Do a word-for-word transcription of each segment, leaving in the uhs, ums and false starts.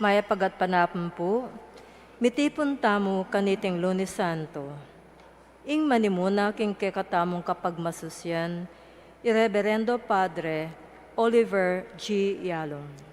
Mayap a gatpanapun pu, mitipun tamu kaniting Lunes Santo. Ing manimuna king kekatamung kapagmasusyan, i Reberendo Padre Oliver G. Yalom.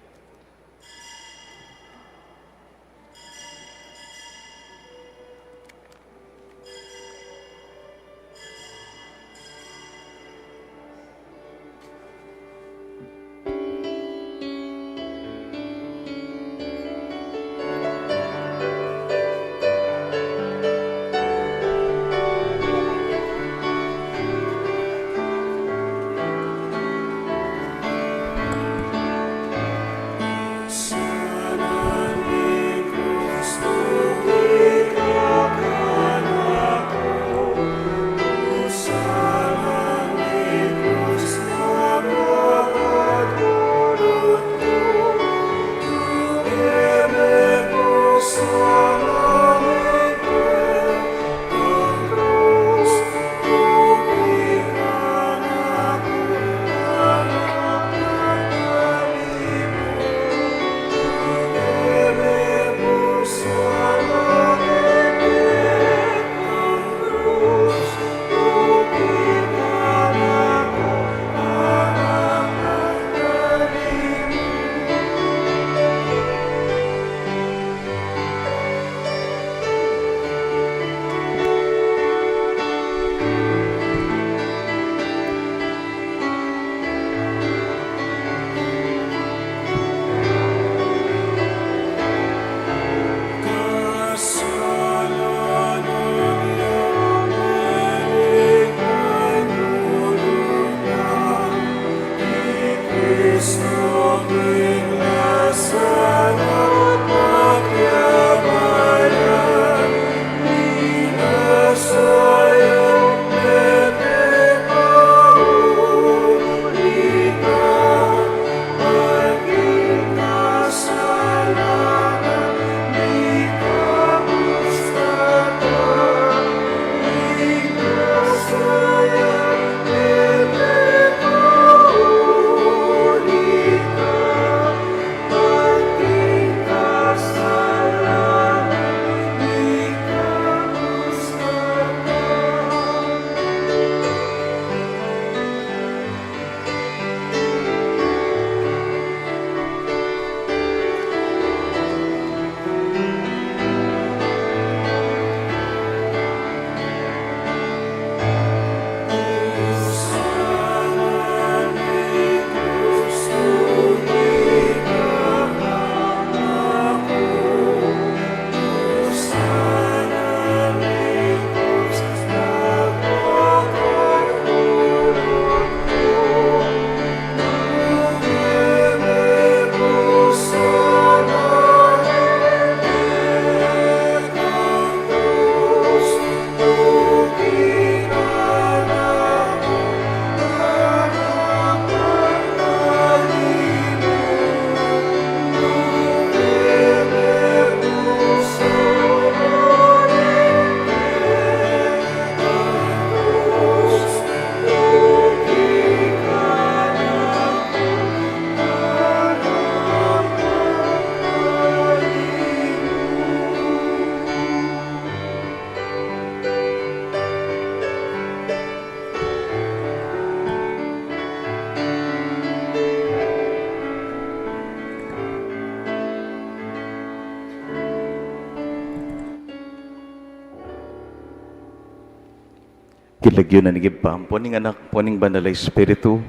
King lagyu na ning Ibpa, ampo ning Anak, ampo ning Banal a Espiritu.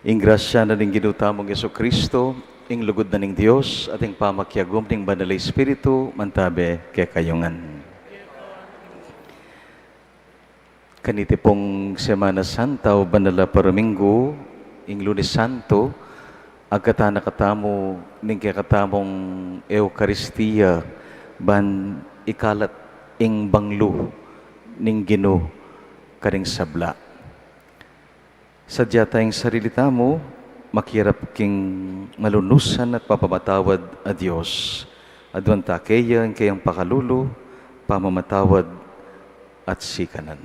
Ing grasya na ning Ginu tamung Jesucristo, ing lugud na ning Dios, at ing pamakiagum ning Banal a Espiritu, mantabe kekayu ngan. Kaniti pung Semana Santa o Banal a Paraminggu, ing Lunes Santo, agkatan na katamu ning kekatamung Eukaristia ban ikalat ing banglu ning Ginu karing sabla. Sadya ta ing sarili tamu, makirap king malunusan at mapamatawad a Dios. Aduan ta keya ing keyang pakalulu, pamamatawad at sikanan.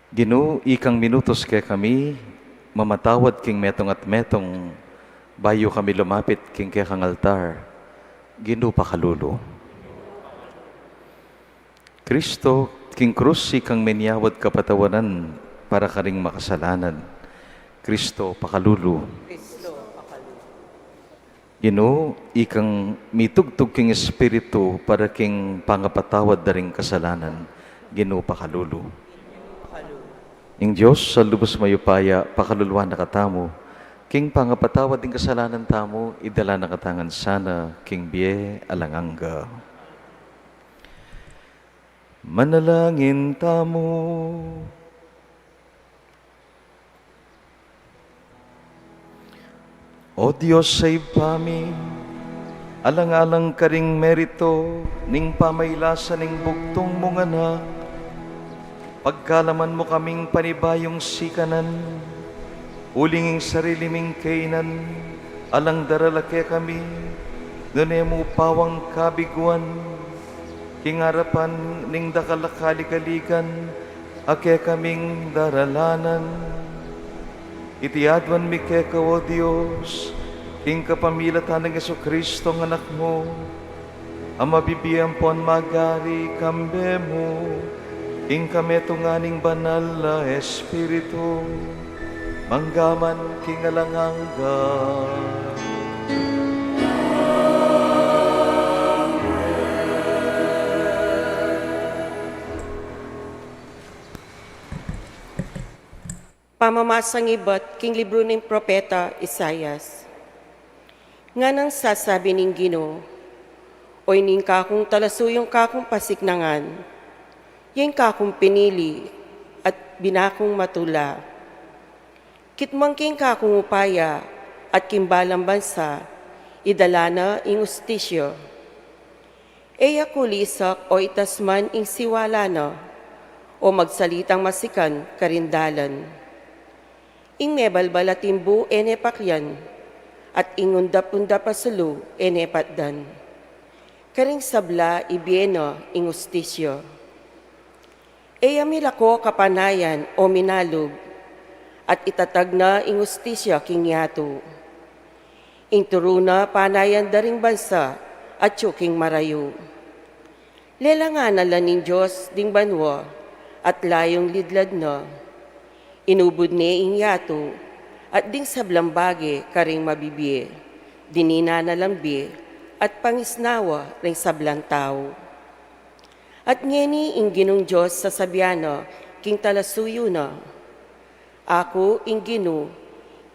Ginu, ikang minutus kekami, mamatawad king metung at metung, bayu kami lumapit king kekang altar, Ginu pakalulu. Kristo, king krus ikang minyawad kapatawanan para karing makasalanan, Kristo pakalulu. Ginu, ikang mitugtug king Espiritu para king pangapatawad da ring kasalanan, Ginu pakalulu. Ing Dios a lubus mayupaya pakaluluan na katamu, king pangapatawad ding kasalanan tamu, idala na katamu ngan sana king bie alang angga. Manalangin tamu. O Dios a Ibpa mi, alang-alang karing merito ning pamailasa ning bugtung mung Anak, pagkalaman mu kaming panibayung sikanan, uling ing sarili ming kainan, alang darala kekami, nune mu pawang kabiguan, king arapan ning dakal a kaligaligan, a kekaming daralanan. Iti aduan mi keka, O Dios, king kapamilatan nang Jesucristo a Anak mu, a mabibie ampon mag-ari kambe mu, king kametungan ning Banal a Espiritu, mangga man king alang angga. Pamamasang ibat king libru ning propeta Isaias. Nganang sasabi ning Ginu, "O ining kakung talasuyung kakung pasiknangan, ing kakung pinili at binakung matula. Kitmang king kakung upaya at king balang bansa, idala na ing ustisya. E ya kulisak o itas man ing siwala na, o magsalitang masikan karin dalan. Ing mebalbal a timbu e ne pakyan, at ing undap-undap a sulu e ne patdan. Karing sabla ibie na ing ustisya. E ya milako kapanayan o minalub, at itatag na ing ustisya king yatu. Ing turu na panayan da ring bansa atyu king marayu. Lelangan na la ning Dios ding banua, at layung lidlad na. Inubud ne ing yatu, at ding sablang bage karing mabibie, dininan na lang bie, at pangisnawa ring sablang tau." At ngeni ing Ginung Dios sasabian na king talasuyu na, "Aku ing Ginu,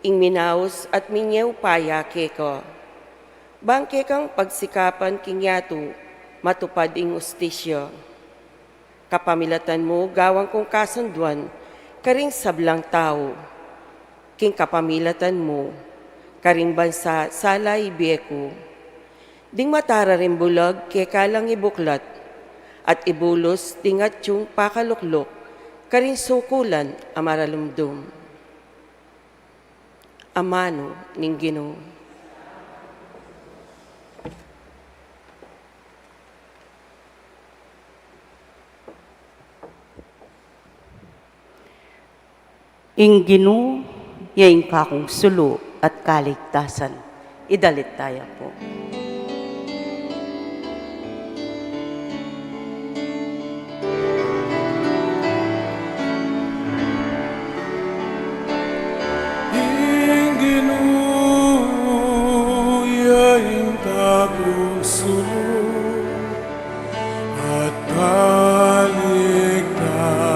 ing minaus at minye upaya keka. Bang kekang pagsikapan king yatu matupad ing ustisya. Kapamilatan mu gawan kung kasunduan karing sablang tau. King kapamilatan mu, karing bansa sala ibie ku. Ding matara ring bulag keka lang ibuklat, at ibulus ding atyung pakalukluk karing sukulan a maralumdum." Amanu ning Ginu. Ing Ginu ya ing kakung sulu at kaligtasan. Idalit taya pu. Ing Ginu ya ing kakung sulu at kaligtasan.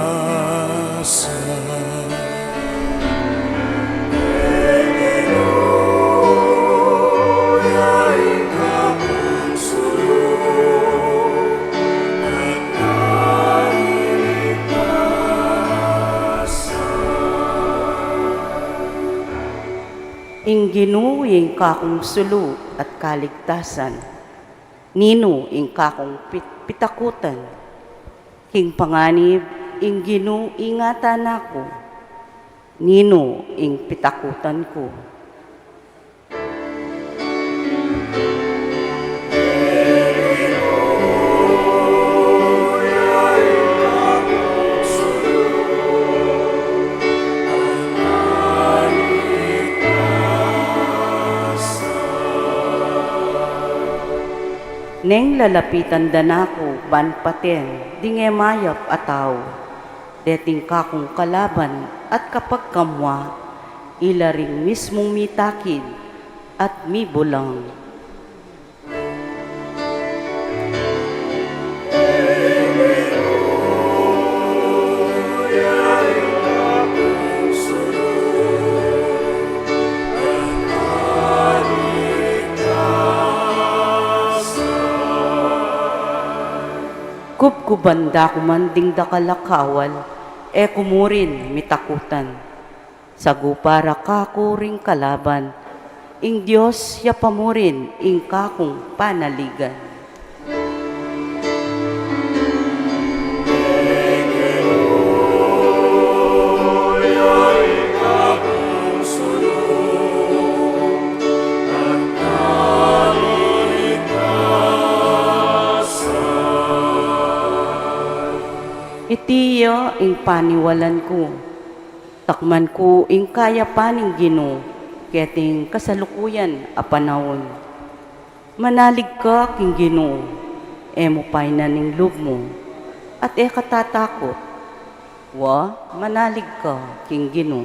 Ing Ginu ing kakung sulu at kaligtasan. Ninu ing kakung pit-, pitakutan? King panganib, ing Ginu ingatan na ku. Ninu ing pitakutan ku? Neng lalapitan da na ku ban paten ding e mayap a tau, deting kakung kalaban at kapagkamua, ila ring mismung mitakid at mibulang. Kubkuban da ku man ding dakal a kawal, e ku mu rin mitakutan. Sagupa ra kaku ring kalaban, ing Dios ya pa mu rin ing kakung panaligan. Iti ya ing paniwalan ku. Takman ku ing kayapan ning Ginu, keting kasalukuyan a panaun. Manalig ka king Ginu, e mu painan ing lub mu, at e ka tatakut. Wa, manalig ka king Ginu.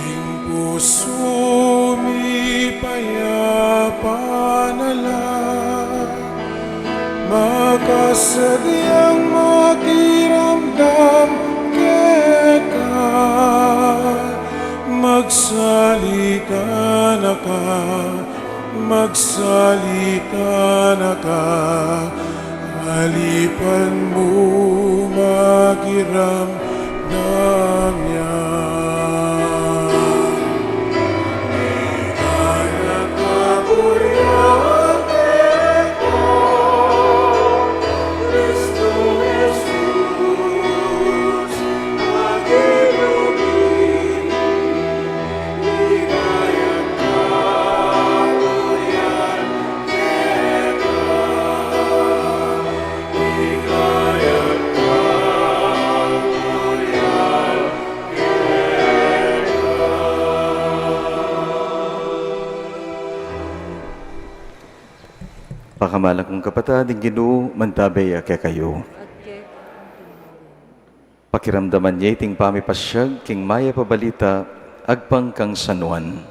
Ing pusu mi payapa na la, makasadyang makiramdam keka. Magsalita na ka, magsalita na ka, alipan mu makiramdam ya. Pakamalan kung kapatad, ing Ginu mantabe ya kekayu. Pakiramdaman ye iting pamipasyag king mayap a balita agpang kang San Juan.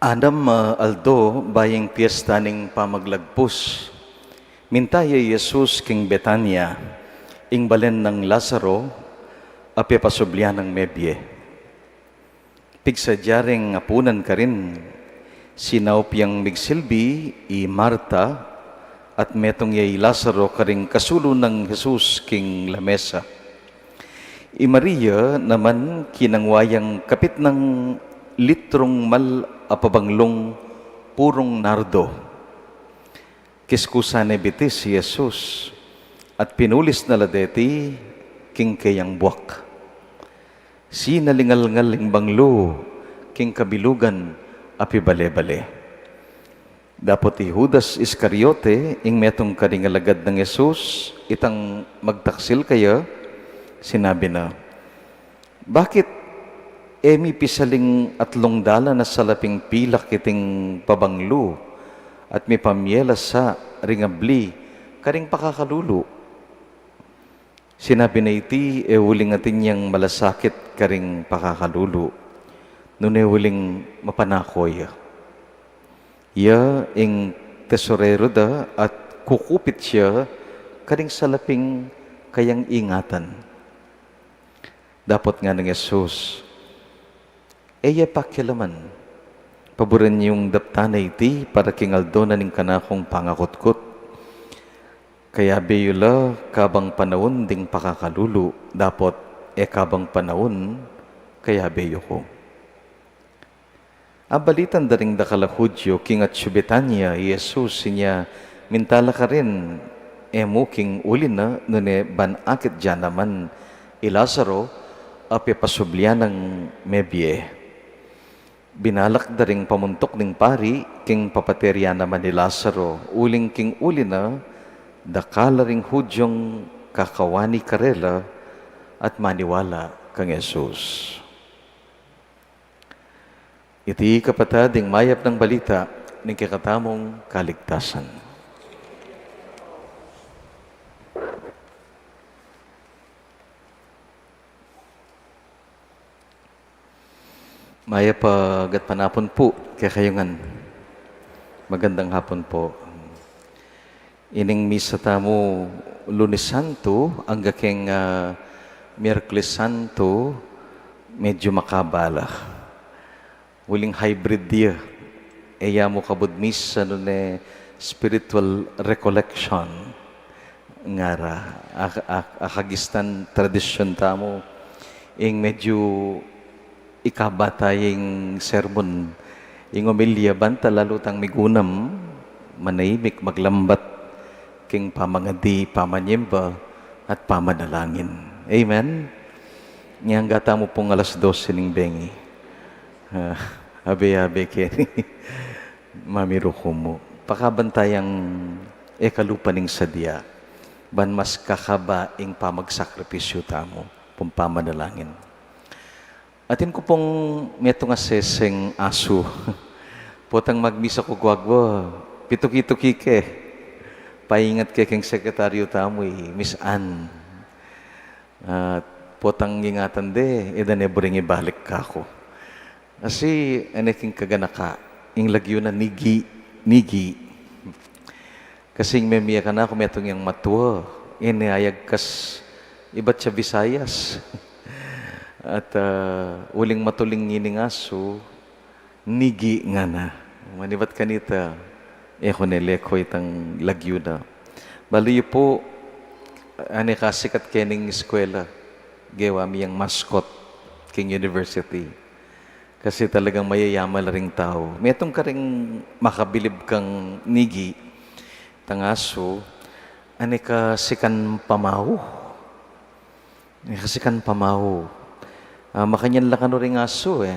Anam a aldo bayu ing piesta ning Pamaglagpus, minta ya i Jesus king Betania, ing balen nang Lazaro a pepasublian nang mebie. Pigsadya ring apunan karin, sinaup yang migsilbi i Marta, at metung ya i Lazaro karing kasulu nang Jesus king lamesa. I Maria naman kinangwa yang kapitnang litrung mal a pabanglung purung nardo. Kiskusan ne bitis i Jesus, at pinulis na la deti king keyang buak. Sinalingalngal ing banglu king kabilugan a pibale-bale. Dapot i Judas Iscariote, ing metung karing alagad nang Jesus, itang magtaksil kaya, sinabi na, Bakit e mi pisaling atlung dalan a salaping pilak iting pabanglu at mipamyelas sa ring abli karing pakakalulu? Sinabi na iti e uling atin yang malasakit karing pakakalulu, nune uling mapanako ya. Iya ing tesorero da at kukupit ya karing salaping kayang ingatan. Dapot ngana nang Jesus, "E ye pakialaman. Paburan yung daptan na iti para king aldo na ning kanakung pangakutkut. Kayabe yu la kabang panaun ding pakakalulu, dapot e kabang panaun kayabe yu ku." Abalitan da ring dakal a Judio king atsu Betania i Jesus, inya, "Minta la karin e mu king uli na, nune ban akit ya naman i Lazaro a pepasublian nang mebie." Binalak da ring pamuntuk ning pari king papatiri ya naman i Lazaro, uling king uli na, dakal a ring Judiong kakawani karela at maniwala kang Jesus. Iti, kapatad, ing mayap nang balita ning kekatamung kaligtasan. Mayap a gatpanapun pu kekayu ngan. Magandang hapon po. Ining misa tamu Lunes Santo angga keng, ah, Miyerkules Santo, medyo makaba la. Uling hybrid ya. E ya mu kabud misa nune spiritual recollection. Ngara, ak-, ak-, akagistan tradisyun tamu, ing medyo ikaba ta ing sermon, ing homilya, banta lalu tang migunam, manahimik, maglambat king pamangadi, pamanyimba, at pamanalangin. Amen? Ngangga tamu pung alas dose ning bengi. Ah, abe-abe keni. Mamiruku mu. Pakabantayang e kalupa ning sadya, ban mas kakaba ing pamagsakripisyu tamu, pung pamanalangin. Atin ku pung metung a seseng asu. Potang magmisa ku guagua, pituki-tuki ke. Paingat ke keng sekretaryu tamu, i Miss Ann. At potang ingatan de, e da ne buring ibalik kaku. Asi, ane king kaganaka, ing lagyu na Nigi, Nigi. Kasi ing memie kanaku metung yang matua, ini ayagkas ibat ya Visayas. At, ah, uling matuling ining asu, Nigi ngana. Manibat kanita, e ku ne leko itang lagyu na. Balu yu pu, ane kasikat kening eskwela, gewa mi yang mascot king university. Kasi talagang mayayaman la ring tau. Metung karing makabilib kang Nigi, itang asu, ane kasikan pamau. Ane kasikan pamau. Ah, makanyan la kanu ring asu, e.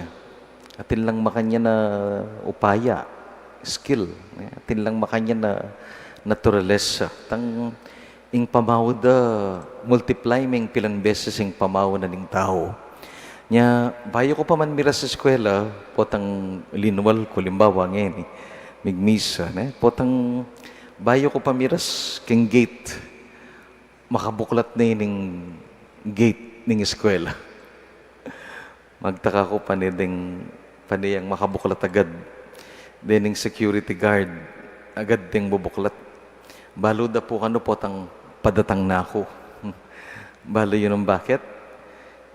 Atin lang makanyan a upaya, skill, e. Atin lang makanyan a naturalesa. Tang ing pamau da, multiply meng pilan beses ing pamau na ning tau. Nya, bayu ku pa man miras eskwela, potang linwal ku, limbawa ngeni, migmisa, ne? Potang bayu ku pa miras keng gate, makabuklat ne ning gate ning eskwela. Magtaka ku, pane deng, pane yang makabuklat agad. Dening security guard, agad deng bubuklat. Balu da pu kanu potang padatang na ku. Balu yu nung bakit?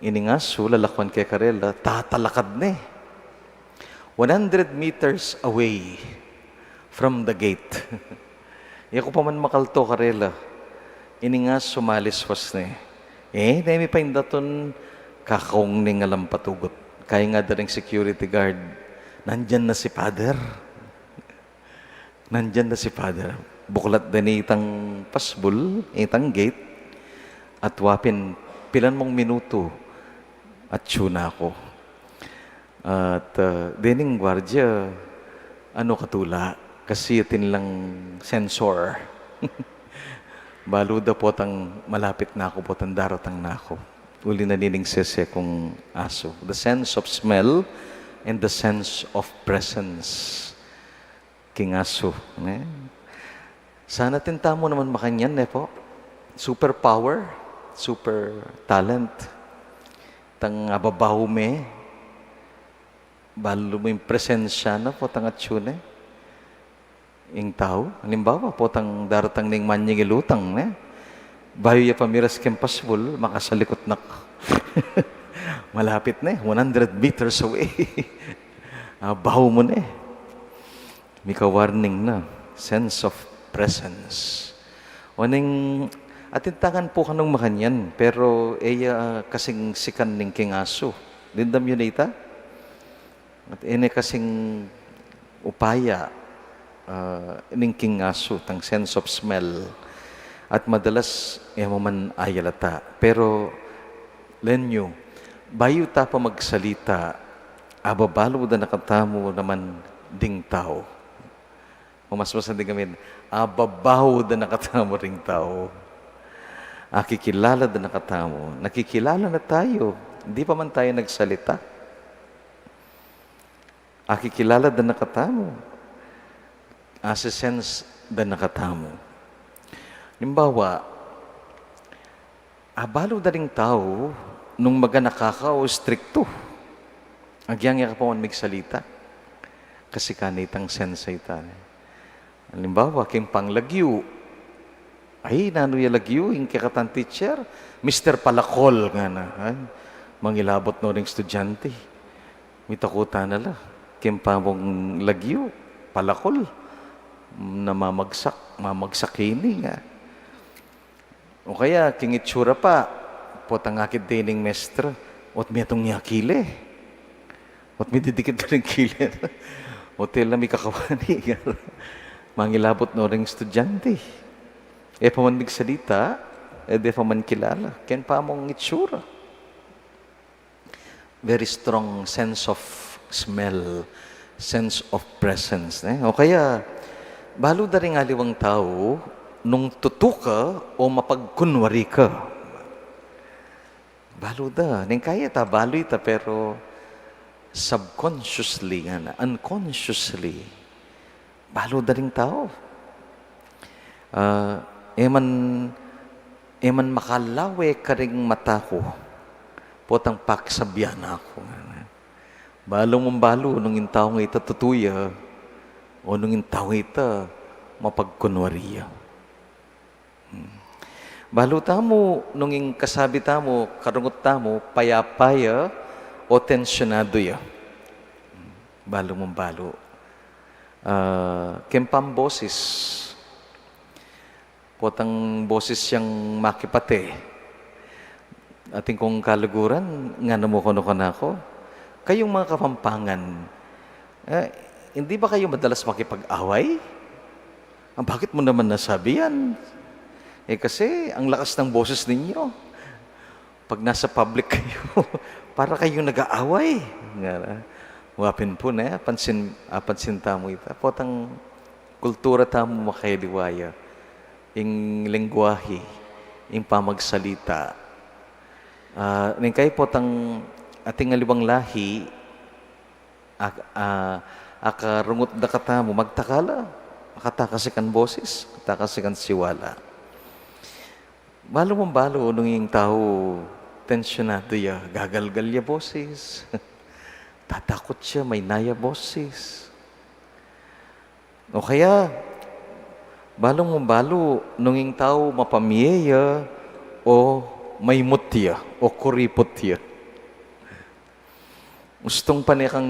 Ining asu, lalakwan ke karela, tatalakad ne. One hundred meters away from the gate. E ku pa man makalto karela, ining asu maliswas ne. E, demi pa indatun, kakaung ne ning alam patugut. Kaingatan da ring security guard, "Nandiyan na si Father. Nandiyan na si Father." Buklat da ne itang pasbul, itang gate, at wa pin pilan mung minutu, atsu na ku. At, ah, dening guardia, anu katula, kasi atin lang sensor. Balu da potang malapit na ku, potang daratang na ku. Uli na nining sese kung asu. The sense of smell and the sense of presence. King asu, ne? Sana atin tamu naman makanyan, ne po? Superpower, super talent. Tang ababaw me, balu mu ing presensya na, potang atsu ne. Ing tau, alimbawa, potang daratang ning manyingil utang, ne? Bayu ya pa miras king pasbul, makasalikut na ka. Malapit ne, one hundred meters away. Abaw mu ne. Mika-warning na, sense of presence. O ning, atin tangan pu kanung makanyan, pero e ya kasing sikan ning king asu. Dimdam yu ne ita? At e ne kasing upaya, ah, ning king asu, tang sense of smell. At madalas, e mu man ayalata. Pero, len yu, bayu ta pa magsalita, ababalu da na katamu naman ding tau. Mamasmasan ding amin, ababaw da na katamu ring tau. Akikilala da na katamu. Nakikilala na tayo. Hindi pa man tayo nagsalita. Akikilala da na katamu. Asisense da na katamu. Halimbawa, abalu da ring tau nung maganaka ka o strikto. Agyang ya ka pa man migsalita. Kasi kanitang sense ita. Halimbawa, king panglagyu. Ay, nanu ya lagyu, ing kekatang teacher, Mister Palakol, ngana. Ay, mangilabot no ring estudyante. Mitakutan na la. King pamung lagyu, palakol. Namamagsak, mamagsak ini nga. O kaya, king itsura pa, potang akit de ning mestra, ot metung ya kile. Ot mididikit na ring kile. Ot e la mikakawani. Mangilabot no ring estudyante. E pa man migsalita, e de pa man kilala. King pamung itsura. Very strong sense of smell, sense of presence, ne? O kaya, balu da ring aliwang tau nung tutu ka o mapagkunwari ka. Balu da. Ning kaya ta, balu ita, pero subconsciously ngana, unconsciously. Balu da ring tau. Ah, e man, e man makalawe karing mata ku. Potang paksabian na ku. Balu mung balu nung ing tau nga ita tutu ya, o nung ing tau nga ita mapagkunwari ya. Hmm. Balu tamu, nung ing kasabi tamu, karungut tamu, payapa ya, o tensyonadu ya. Hmm. Balu mung balu. Ah, king pamboses. Potang boses yang makipate. Atin kung kaluguran, ngana mu kanu kanaku, kayung mga Kapampangan, eh, hindi ba kayo madalas makipag-away? Ah, bakit mo naman nasabi yan? Eh, kasi ang lakas ng boses ninyo. Pag nasa public kayo, para kayong nag-aaway. Nga na. Wapin pu ne, pansin, apansin tamu ita. Potang kultura tamu makayaliwa ya. Ing lengguwahe, ing pamagsalita. Ah, ning kayi potang ating aliwang lahi, ak-, ah, akarungut da katamu, magtakala, makataka sikan boses, makataka sikan siwala. Balu mung balu, nung ing tau tensyonadu ya, gagalgal ya boses. Tatakut ya, maina ya boses. O kaya, balu mung balu, nung ing tau mapamie ya, o maimut ya, o kuriput ya. Ustung pane kang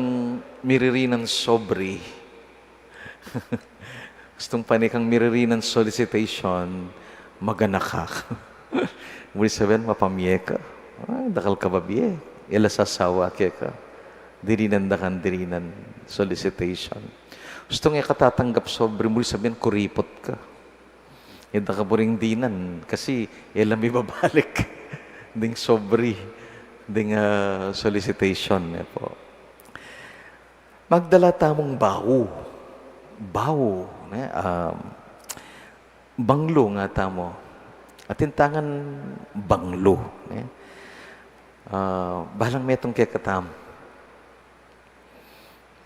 miririnan sobre. Ustung pane kang miririnan solicitation, maganaka. Buri sabian, mapamie ka. Ah, dakal ka babie. E la sasawa keka. Dirinan da kang dirinan solicitation. Ustung e ka tatanggap sobre, buri sabian, kuriput ka. E da ka buring dinan, kasi e la mibabalik ding sobre, ding, ah, solicitation, e po. Magdala tamung bau. Bau, ne? Um, banglu nga tamu. Atin tangan banglu, ne? Ah, balang metung kekatamu.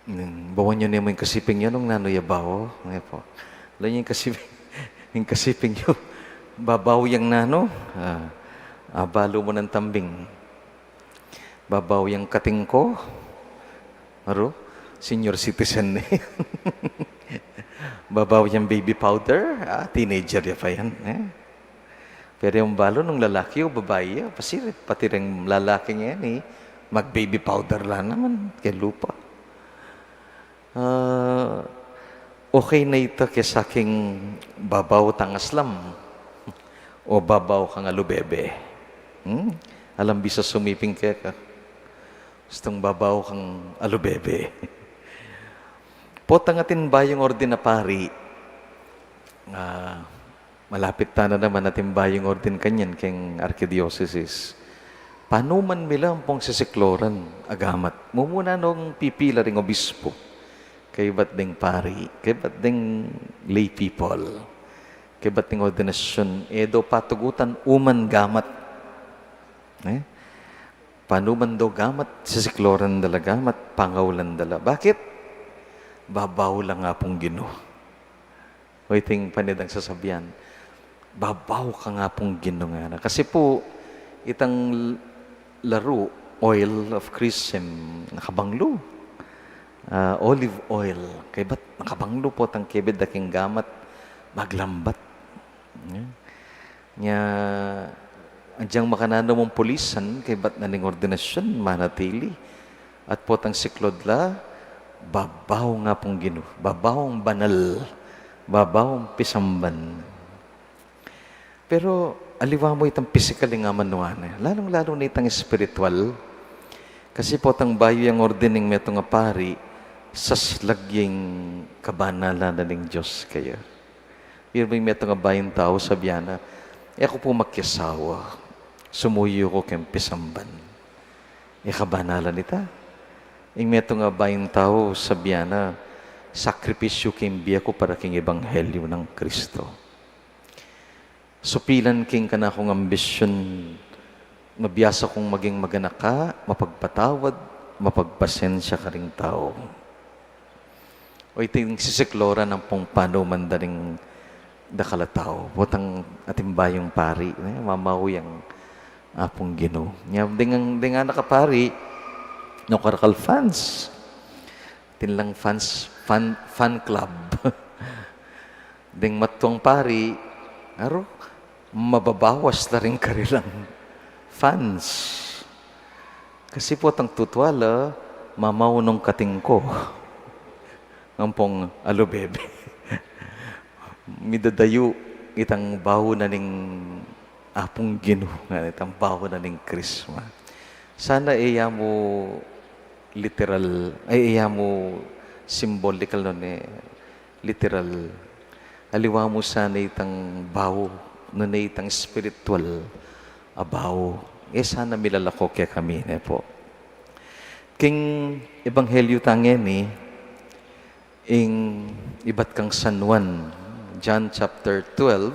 Hmm, bawan yu ne mu ing kasiping yu nung nanu ya bau, ne po. Ala yu ing kasiping, ing kasiping yu, babau yang nanu, ah, abalu mu nang tambing. Babau yang katingko, aru, senior citizen ne. Babau yang baby powder, ah, teenager ya pa yan, eh. Pero yang balu nung lalaki o babai ya, pasirit, pati ring lalaki ngeni, mag-baby powder la naman, keng lupa. Ah, okay na ita kesa king babau tang aslam o babau kang alubebe. Hmm? Alang bisa sumiping keka. Gustung babau kang alubebe. Potang atin bayung ordin a pari. Ah, malapit tana naman atin bayung ordin kanyan keng arkidiosesis. Panuman mi la ampong sisikloran a gamat. Mumuna nung pipila ring obispo, kaybat ding pari, kaybat ding lay people, kaybat ding ordinasyun, e do patugutan uman gamat. Eh? Panuman do gamat, sisikloran da la gamat, pangaulan da la. Bakit? Babau la ing Apung Ginu. O iting pane dang sasabian, babau kang Apung Ginu ngana. Kasi pu, itang l-, laru, oil of chrism, nakabanglu. Ah, olive oil, kaybat nakabanglu potang kebe da king gamat, maglambat. Nya, agyang makananu mung pulisan, kaybat na ning ordinasyun, manatili. At potang siklod la, babau ing Apung Ginu, babau ing banal, babau ing pisamban. Pero aliwa mu itang pisikal ing amanuan, eh. Lalung-lalu na itang espiritual. Kasi potang bayu yang ordin ing metung a pari, saslag ya ing kabanalan na ning Dios kaya. Pero ing metung a bayung tau, sabian na, "E ku pu makiasawa, sumuyu ku keng pisamban." E kabanalan ita. Ing metung a bayung tau, sabian na, "Sakripisyu king bie ku para king ebanghelyu nang Kristo." Supilan king kanakung ambisyun, mabiasa kung maging maganaka, mapagpatawad, mapagpasensya karing tau. O iting sisikloran ampong panuman da ring dakal a tau. Potang atin bayung pari, eh, mamau yang Apung Ginu. Nya, ding, ding anak a pari, nukarakal fans. Atin lang fans, fan, fan club. Ding matuang pari, aru, mababawas la ring karilang fans. Kasi potang tutual, ah, mamau nung katingko. Ampong alubebe. Midadayu itang bau na ning Apung Ginu, nga itang bau na ning Krisma. Sana e ya mu literal, ay, e ya mu symbolical, nune literal. Aliwa mu sana itang bau, nune itang spiritual a bau. E sana milalako kekami, ne po. King ebanghelyu tang ngeni, ing ibat kang San Juan, John chapter twelve,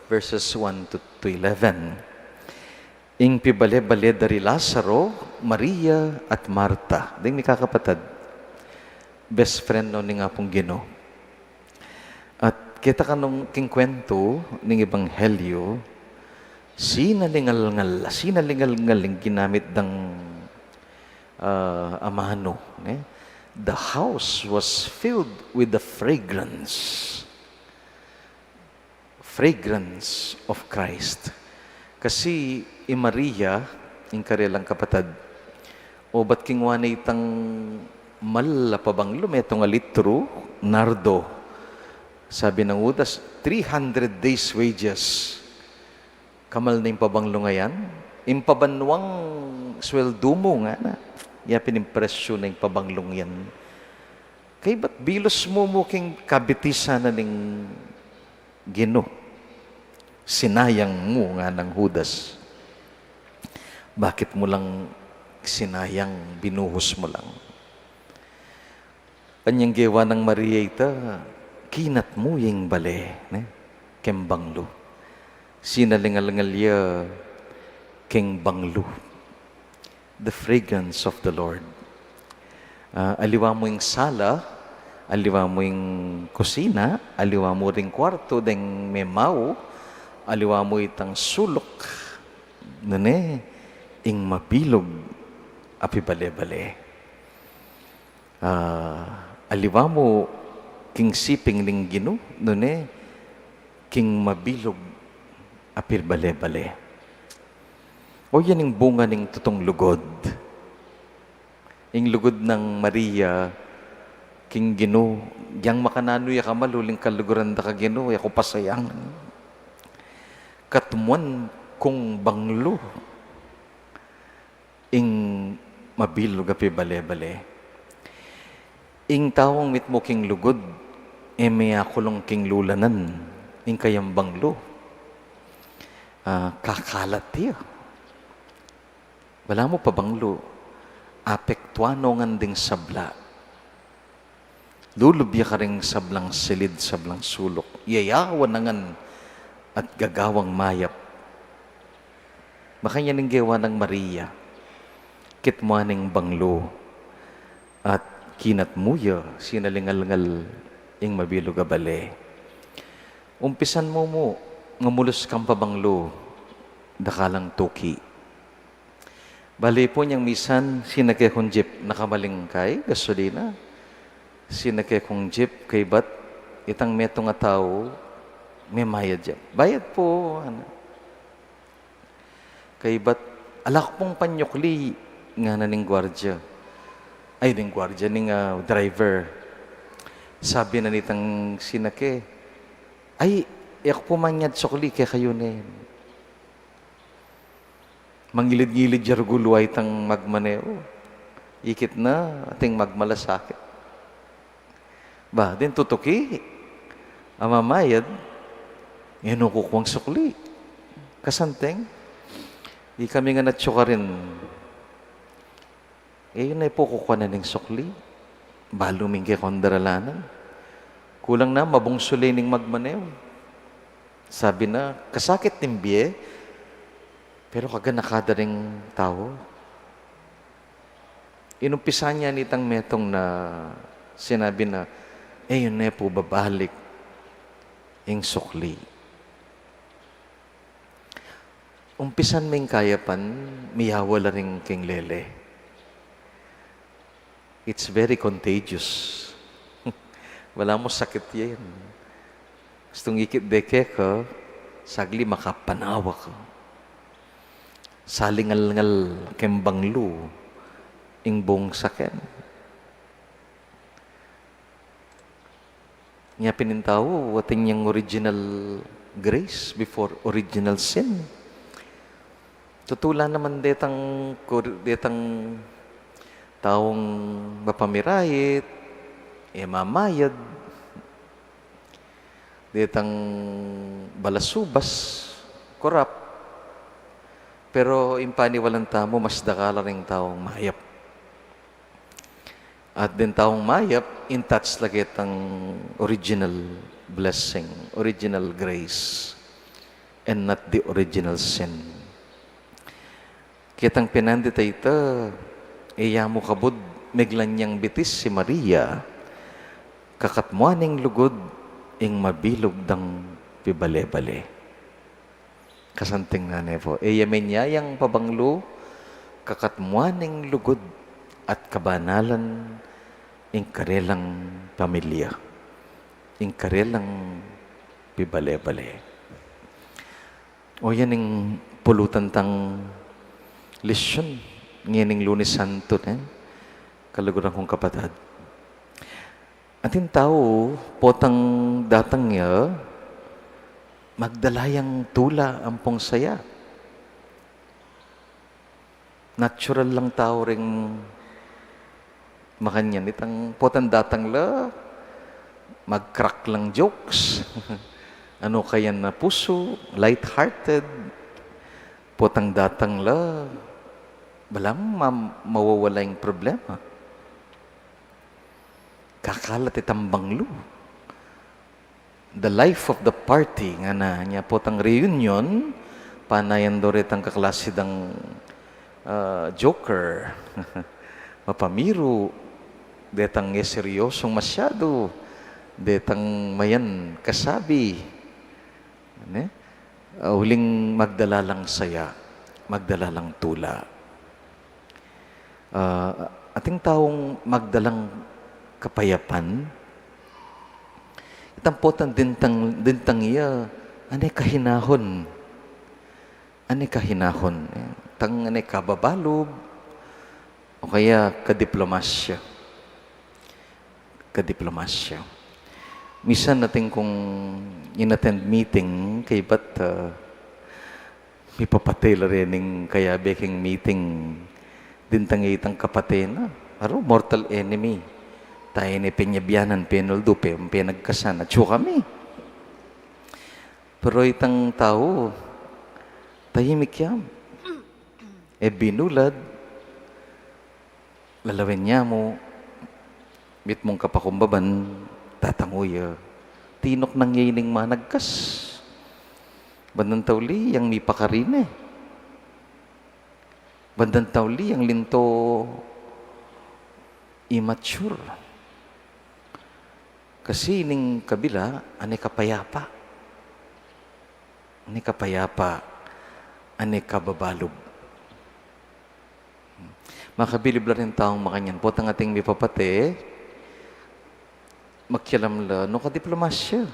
verses one to, to eleven. Ing pibale-bale da ri Lazaro, Maria at Marta. Ding mikakapatad, best friend no ning Apung Ginu. At keta ka nung king kwentu ning ebanghelyu, sinalingalngal, sinalingalngal ing ginamit dang, ah, amanu, ne? The house was filled with the fragrance. Fragrance of Christ. Kasi i Maria, ing karelang kapatad, obat kingwa na itang mal a pabanglu, metung a litru, nardo. Sabi nang Judas, "Three hundred days' wages. Kamal na ing pabanglu ngan, ing pabanwang sweldu mu," ngana. Ya pin ing presyu na ing pabanglung yan. Kaybat bilus mu mu king kabitisan na ning Ginu. Sinayang mu, nganang Judas. Bakit mu lang sinayang, binuhus mu lang? Anyang gewa nang Maria ita, kinat mu ya ing bale, ne? Keng banglu. Sinalingalngal ya keng banglu. The fragrance of the Lord. Ah, aliwa mu ing sala, aliwa mu ing kusina, aliwa mu ring kwartu deng memau, aliwa mu itang suluk, nune ing mabilug a pibale-bale. Ah, aliwa mu king siping ning Ginu, nune king mabilug a pibale-bale. O yan ing bunga ning tutung lugud. Ing lugud nang Maria king Ginu, yang makananu ya kamalu, ing kaluguran da ka Ginu, ya ku pasayangan. Katmuan kung banglu ing mabilug a pibale-bale. Ing taung mitmu king lugud, e me akulung king lulanan ing kayang banglu. Ah, kakalat ya. Bala mu pa banglu, apektuan no ngan ding sabla. Lulub ya karing sablang silid, sablang suluk. Yayawan na ngan at gagawang mayap. Makanyan ing gewa nang Maria. Kitmuan ing banglu at kinatmu ya, sinalingalngal ing mabilug a bale. Umpisan mu mu, ngumulus kang pabanglu, dakal lang tuki. Bale pu nyang misan, sinake kung jeep, nakamaling kay gasolina. Sinake kung jeep, kaybat itang metung a tau, memayad ya. Bayad po, ana. Kaybat, ala ku pung panyukli, ngana ning guardia. Ay, ning guardia, ning, ah, driver. Sabi na nitang sinake, "Ay, e ku pu manyad sukli, kekayu ne." Mangilid-ngilid ya rugulu itang magmaneho. Ikit na, ating magmalasakit. Ba, deng tutuki a mamayad, e no kukuang sukli. Kasanteng, ikami ngan atsu karin, e, ne pu kukuanan ing sukli. Balu ming kekong daralanan. Kulang na, mabungsul ing magmaneho. Sabi na, kasakit ning bie, pero kaganaka da ring tau. Inumpisan ya nitang metung na sinabi na, "E, ne pu babalik ing sukli." Umpisan ming kayapan, miyawa la ring king lele. It's very contagious. Bala mu sakit yan. Gustung ikit de keka, sagli makapanawa ka. Salingalngal keng banglu ing bung saken. Nya pin ing tau, atin yang original grace before original sin. Tutu la naman detang kur-, detang taung mapamirait, e mamayad, detang balasubas, korap. Pero ing paniwalan tamu, mas dakal la ring taung mayap. At deng taung mayap, in touch la ketang original blessing, original grace, and not the original sin. Ketang pinandit a ita, e ya mu kabud, miglan yang bitis i Maria, kakatmuan ing lugud, ing mabilug dang pibale-bale. Kasanting na ne pu. E ya menyayang pabanglu, kakatmuan ing lugud at kabanalan ing karelang pamilya, ing karelang pibale-bale. O yan ing pulutan tang lesyun ngening Lunes Santo, ne? Kaluguran kung kapatad. Atin tau, potang datang ya, magdala yang tula ampong saya. Natural lang tau ring makanyan. Itang potang datang la, mag-crack lang jokes. Anu kayan a pusu, light-hearted. Potang datang la, bala mu ma-, mawawala ing problema. Kakalat itang banglu. The life of the party, ngana, nya potang reunion, panayan do retang kaklasi dang ah, joker, mapamiru, detang e seryosung masyadu, detang mayan kasabi, ne? Ah, uling magdala lang saya, magdala lang tula. Ah, ating taung magdalang kapayapan, itang potang dintang, dintang iya, ane kahinahun. Ane kahinahun, eh, tang ane kababalub, o kaya kadiplomasya. Kadiplomasya. Misan atin kung in-attend meeting, kaybat, ah, mipapate la rening kayabe king meeting, dintang itang kapate na, aru, mortal enemy. Tayu ne penyabianan, penuldu, pe, penagkasan, atsu kami. Pero itang tau, tahimik ya. E binulad, lalawen ya mu, mitmung kapakumbaban, tatangu ya. Tinuknang ya ining managkas. Bandang tauli, yang mipakarine. Bandang tauli, yang linto immature. Kasi ning kabila, ane kapayapa. Ane kapayapa, ane kababalub. Makabilib la ring taung makanyan. Potang ating mipapate, makialam la, nu kadiplomasya.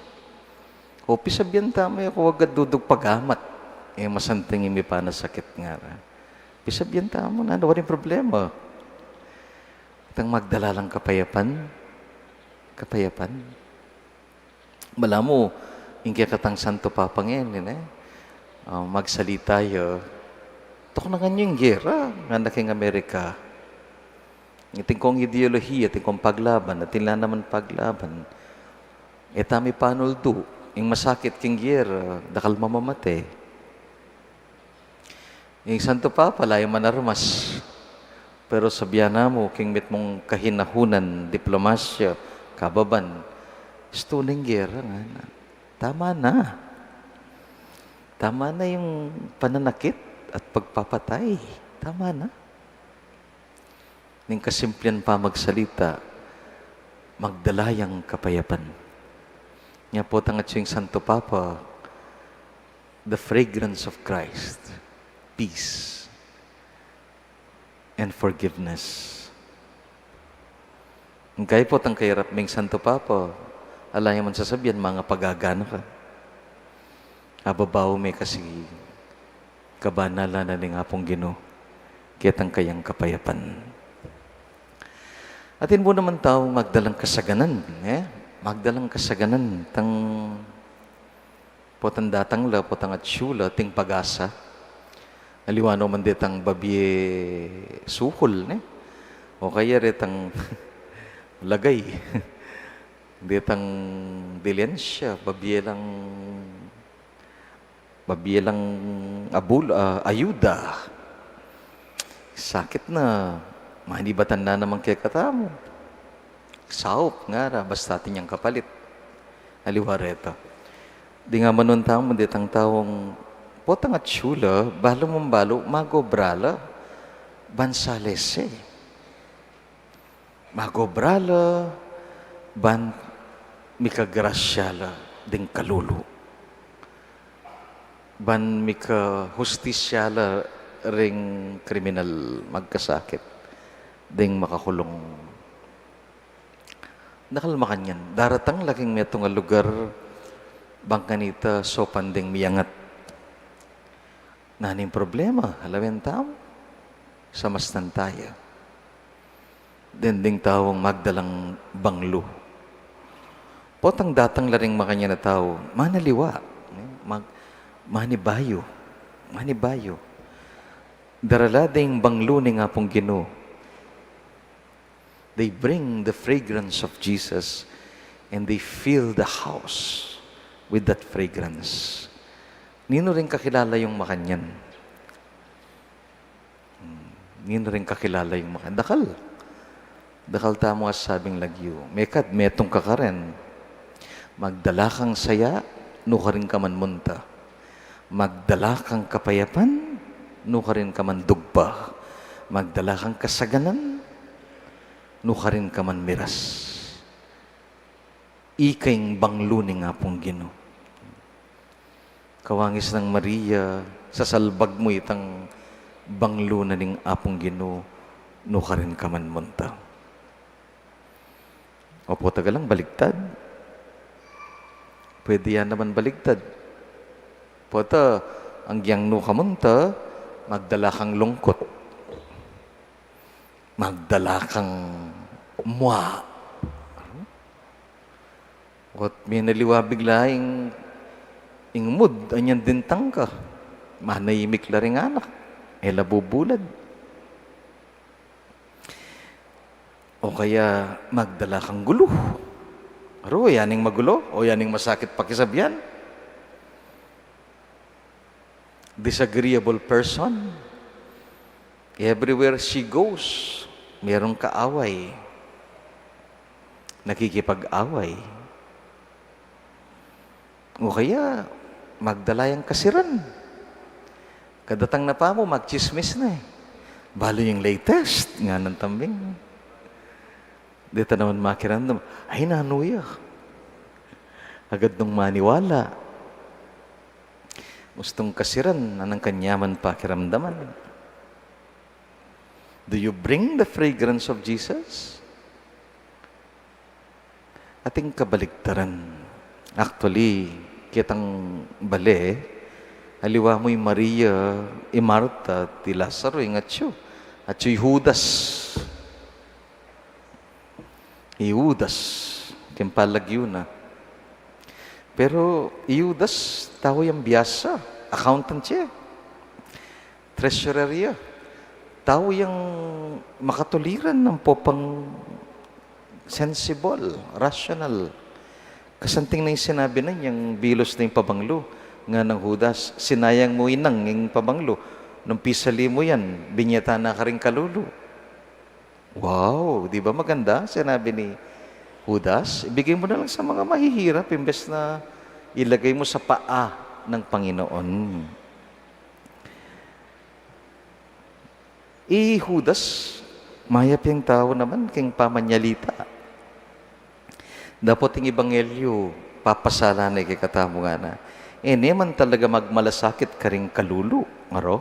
O, pisabian tamu, e ku agad dudug pagamat. E, masanting ing mipanasakit, ngara. Pisabian tamu, nanu, waring problema. Itang magdala lang kapayapan. Kapayapan. Balamu, ing kekatang Santo Papa ngeni, ne? Ah, magsalita ya. Tuknangan yu ing gera, ngana king Amerika. Atin kong ideolohiya, atin kong paglaban, atin la naman paglaban. E tamu panuldu, ing masakit king gera, dakal mamamate. Ing Santo Papa, ala ya man armas. Pero sabian na mu, king mitmung kahinahunan, diplomasya, kababan, istu ning gera, ngana. Tama na. Tama na ing pananakit at pagpapatay. Tama na. Ning kasimplian pamagsalita, magdala yang kapayapan. Nya potang atsu ing Santo Papa, the fragrance of Christ, peace, and forgiveness. Ing kayi potang kairap ming Santo Papa, ala ya man sasabian, mangapagagana ka. Ababaw me kasi kabanalan na ning Apung Ginu, ketang kayang kapayapan. Atin mu naman tau magdalang kasaganan, eh? Magdalang kasaganan, tang potang datang la, potang atsu la, ating pag-asa. Aliwa no man detang babie sukul, ne? O kaya retang lagay. Detang dilensya, babie lang, babie lang abul-, ah, ayuda. Sakit na, manibatan na naman kekatamu. Saup, ngara, basta atin yang kapalit. Aliwa reta. Ding amanun tamu, detang taung potang atsu la, balu mung balu, magobra la, ban salese. Magobra la, ban mika grasya la, ding kalulu. Ban mika hustisya la, ring kriminal magkasakit, ding makakulung. Dakal makanyan, daratang la king metung a lugar, bang kanita saupan ding miyangat. Nanu ing problema, alawen tamu, samastan taya. Deng ding taung magdalang banglu. Potang datang la ring makanyan a tau, manaliwa, mag-, manibayu, manibayu. Darala ding banglu ning Apung Ginu. They bring the fragrance of Jesus and they fill the house with that fragrance. Ninu ring kakilala yung makanyan? Hmm, ninu ring kakilala yung makanyan? Dakal. Dakal tamu a sabing lagyu. Mekad, metung ka karen. Magdala kang saya, nukarin ka man munta. Magdala kang kapayapan, nukarin ka man dugpa. Magdala kang kasaganan, nukarin ka man miras. Ika ing banglu ning Apung Ginu. Kawangis nang Maria, sasalbag mu itang banglu na ning Apung Ginu, nukarin ka man munta. O pota, galang baligtad. Pwede ya naman baligtad. Pota, agyang nuka munta, magdala kang lungkut. Magdala kang mua. Ot miyaliwa bigla ing, ing mood, anyan dintang ka. Manahimik la ring anak. E la bubulad. O kaya magdala kang gulu. Aro, yaning magulo, o yaning masakit pakisabian. Disagreeable person. Everywhere she goes, merong kaaway. Nakikipag-away. O kaya, magdala yang kasiran. Kadatang na pamu, magtsismis na e. Balu yung latest, nganang tambing. Deta naman makiramdam, ay, nanu ya. Agad nung maniwala. Ustung kasiran, anang kanyaman pakiramdaman. Do you bring the fragrance of Jesus? Ating kabaligtaran. Actually, kitang bale, aliwa mu i Maria, i Marta, i Lazaro, ing atsu. Atsu i Judas. I Judas, king palagyu na. Pero i Judas, tau yang biasa, accountant ya. Treasurer ya. Tau yang makatuliran, ampo pang sensible, rational. Kasanting na ing sinabi na yang bilus na ing pabanglu, nganang Judas, sinayang mu inang ing pabanglu. Nung pisali mu yan, binie ta na karing kalulu. Wow, di ba maganda? Sinabi ni Judas, ibigay mo na lang sa mga mahihirap imbes na ilagay mo sa paa ng Panginoon. I Judas, mayap yang tau naman king pamanyalita. Dapot ing ebanghelyo, papasala na kekatamu ngana. E ne man talaga magmalasakit karing kalulu, ngaro?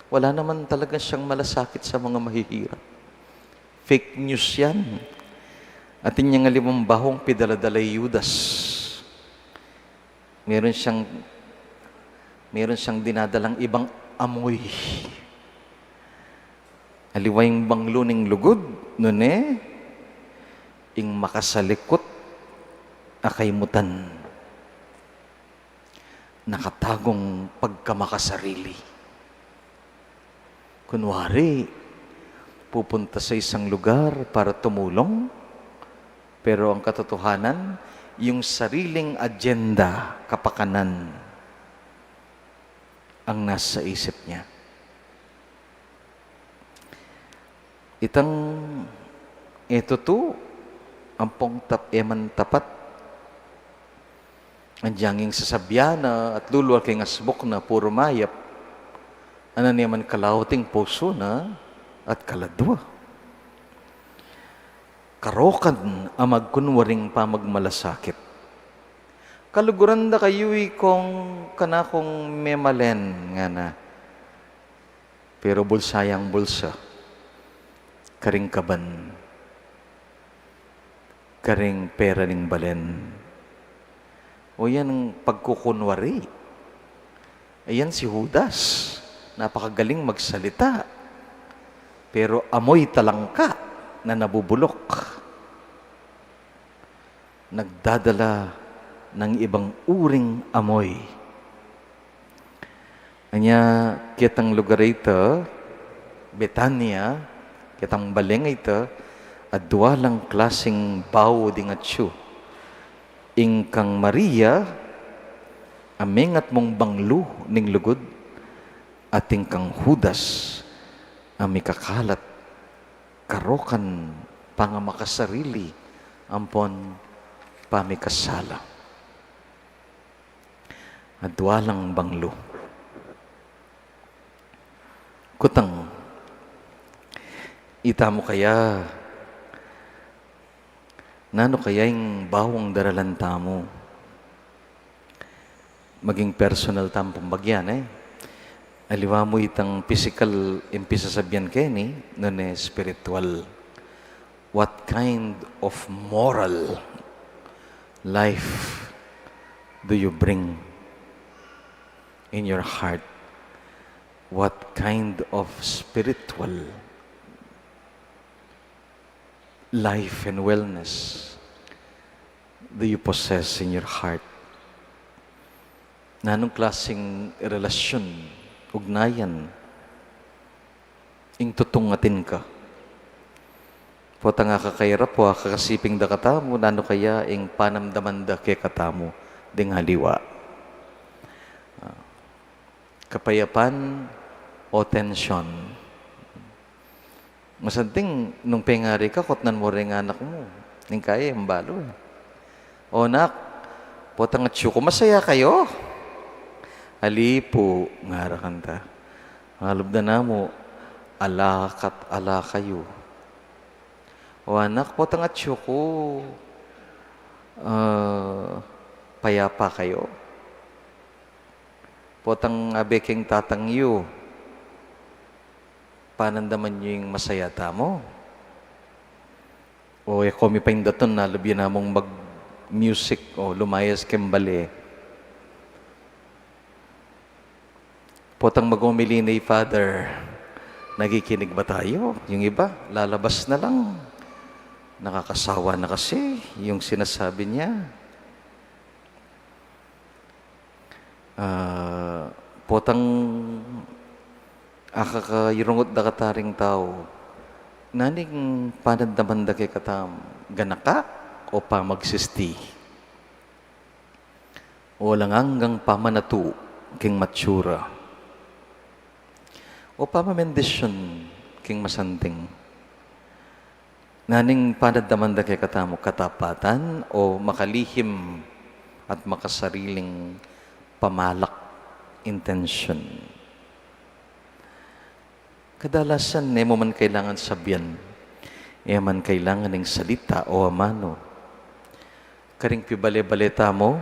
Wala naman talaga siyang malasakit sa mga mahihirap. Fake news yan. Atin yang aliwang bahong pidala-dala i Judas. Meron siyang, meron siyang dinadalang ibang amoy. Aliwa ing banglu ning lugud, nune, ing makasalikut a kaymutan. Nakatagong pagkamakasarili. Kunwari, pupunta sa isang lugar para tumulong, pero ang katotohanan, yung sariling agenda, kapakanan, ang nasa isip niya. Itang e tutu, ampong tap-, e man tapat. Agyang ing sasabian na at lulual king asbuk na puro mayap, anan ya man kalaut ing pusu na at kaladua. Karokan a magkunwaring pamagmalasakit. Kaluguran da kayu, ikong kanakung memalen, ngana. Pero bulsa yang bulsa. Karing kaban. Karing pera ning balen. O yan ang pagkukunwari. Ayan si Judas. Napakagaling magsalita. Pero amoy talangka na nabubulok. Nagdadala ng ibang uring amoy. Anya, kitang lugar a ita, Betania, kitang baleng a ita, adua lang klasing bau ding atsu. Ing kang Maria, a mengat mung banglu ning lugud, at ing kang Judas, a mikakalat, karokan pangamakasarili, ampon pamikasala. Adua lang banglu. Kutang, Itamu kaya, nanu kaya ing bawang daralan tamu? Maging personal tamu pung bagyan, e. Aliwa mu itang pisikal ing pisasabian keni, nune spiritual. What kind of moral life do you bring in your heart? What kind of spiritual life and wellness do you possess in your heart? Nanung klasing relasyon, ugnayan, ing tutung atin ka? Potang akakayap o akakasiping da katamu, nanu kaya ing panamdaman da kekatamu ding aliwa? Ah, kapayapan o tensyon? Masanting, nung pengari ka, kutnan mu ring anak mu. Ning kaya, imbalu, e. O anak, potang atyu ku, masaya kayu? Ali pu, ngara kanta. Alub da namu, ala ka't ala kayu. O anak, potang atyu ku, ah, payapa kayu? Potang abe keng tatang yu, panandaman yu ing masaya tamu? O e ko mi paindatun, nalub ya namung mag-music o lumayas keng bale? Potang mag-homily na i Father, nakikinig ba tayo? Yung iba, lalabas na lang. Nakakasawa na kasi yung sinasabi niya. Ah, potang akakayurungut da kataring tau, nanu ing panamdaman da kekatamu, ganaka o pamagsisti? O alang anggang pamanatu king matsura? O pamamendisyon king masanting? Nanu ing panamdaman da kekatamu, katapatan o makalihim at makasariling pamalak, intensyon? Kadalasan, e mu man kailangan sabian, e man kailangan ing salita o amanu. Karing pibale-bale tamu,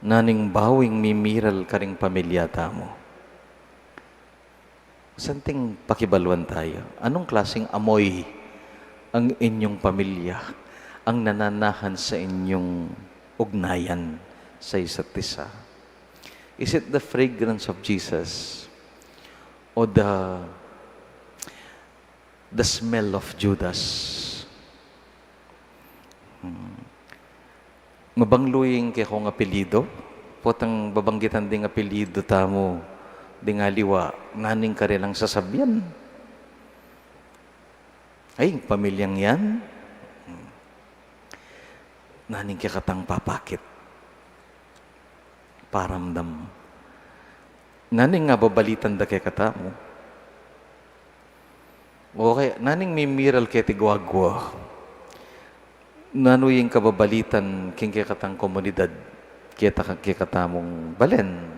nanu ing bau ing mimiral karing pamilya tamu? Santing pakibaluan tayo. Anong klaseng amoy ang inyong pamilya ang nananahan sa inyong ugnayan sa isa't isa? Is it the fragrance of Jesus o the, the smell of Judas? Hmm. Mabanglu ing kekong apelyidu. Potang babanggitan ding apelyidu tamu ding aliwa, nanu ing karelang sasabian? Ay, ing pamilyang yan. Hmm. Nanu ing kekatang papakit, paramdam? Nanu ing ababalitan da kekatamu? O kaya, nanu ing mimiral keti guagua? Nanu ing kababalitan king kekatang komunidad, keta, kekatamung balen?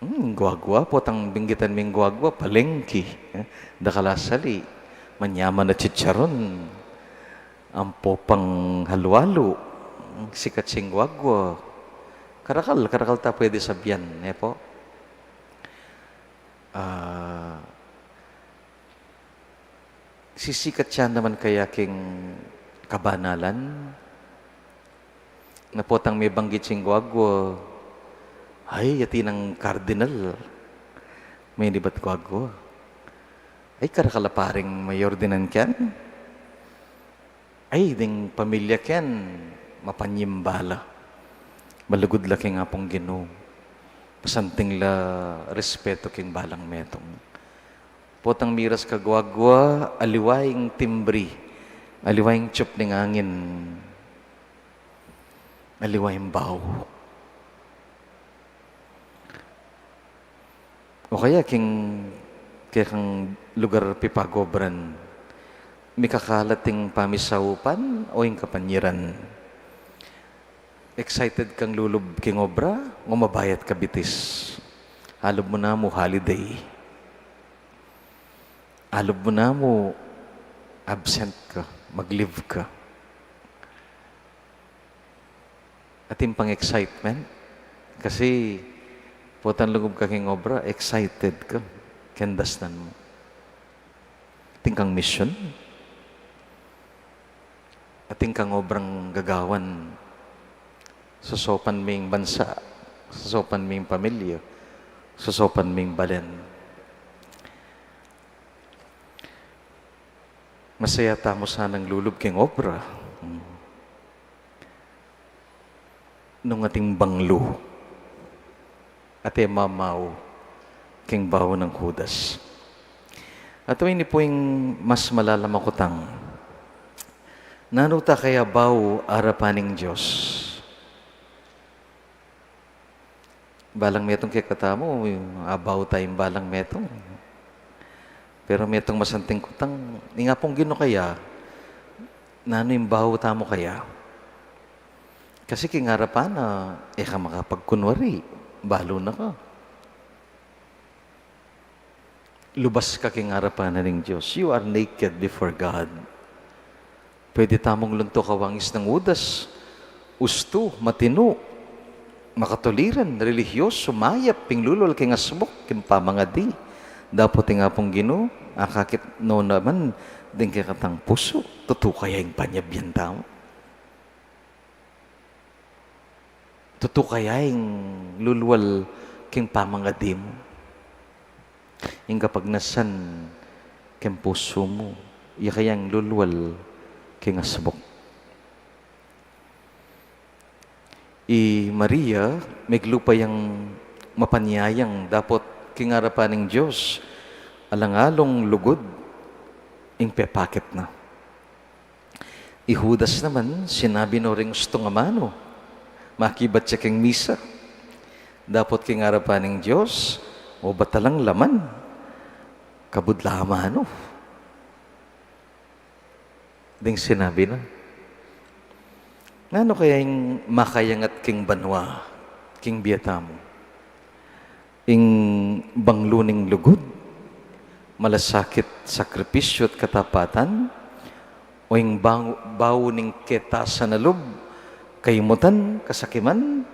Hmm, guagua, potang binggitan ming guagua, palengki. Eh, dakal a sali, manyaman a chicharon, ampo pang halu-halu, sikat sing guagua. Karakal, karakal ta pwede sabian, e po? Ah, sisikat ya naman kaya king kabanalan? Na potang mebanggit sing guagua, ay, atin nang kardinal. Menibat guagua. Ay, karakal a paring mayordinan ken. Ay, ding pamilya ken, mapanyimba la. Malugud la king Apung Ginu. Masanting la respetu king balang metung. Potang miras ka guagua, aliwa ing timbri, aliwa ing tsup ning angin, aliwa ing bau. O kaya king kekang lugar pipagobran, mikakalat ing pamisaupan o ing kapanyiran? Excited kang lulub king obra o mabayat ka bitis? Alub mu namu holiday. Alub mu namu, absent ka, mag-leave ka. Atin pang excitement, kasi potang lugub ka king obra, excited ka king dasnan mu. Atin kang mission, atin kang obrang gagawan, sosopan ming bansa, sosopan ming pamilya, sosopan ming balen. Masaya tamu sanang lulub king obra. Hmm. Nung atin banglu, atin mamau king bau nang Judas. At ini pu ing mas malalam a kutang. Nanu ta kaya bau arapan ning Dios? Balang metung kekatamu, abau tayang balang metung. Pero metung masanting kutang, ing Apung Ginu kaya, nanu ing bau tamu kaya? Kasi king arapan na, e ka makapagkunwari, balu na ka. Lubas ka king arapan na ning Dios. You are naked before God. Pwede tamung luntuk a wangis nang Judas, ustu, matinu, makatuliran, relihiyosu, mayap, pinglulwal king asbuk, king pamangadi. Dapot ing Apung Ginu, akakit no naman ding kekatang pusu, tutu kaya ing panyabyan tamu? Tutu kaya ing lulwal king pamangadi mu? Ing kapagnasan king pusu mu, iya kaya ing lulwal king asbuk? I Maria, miglupa yang mapanyayang dapot king arapan ning Dios, alang alung lugud ing pepakit na. I Judas naman, sinabi no ring ustung amanu, makibat ya king misa. Dapot king arapan ning Dios, o batalang laman, kabud la amanu ding sinabi na. Nanu kaya ing makayangat king banua, king bie tamu? Ing banglu ning lugud, malasakit, sakripisyu at katapatan, o ing bang-, bau ning ketasan a lub, kaimutan, kasakiman?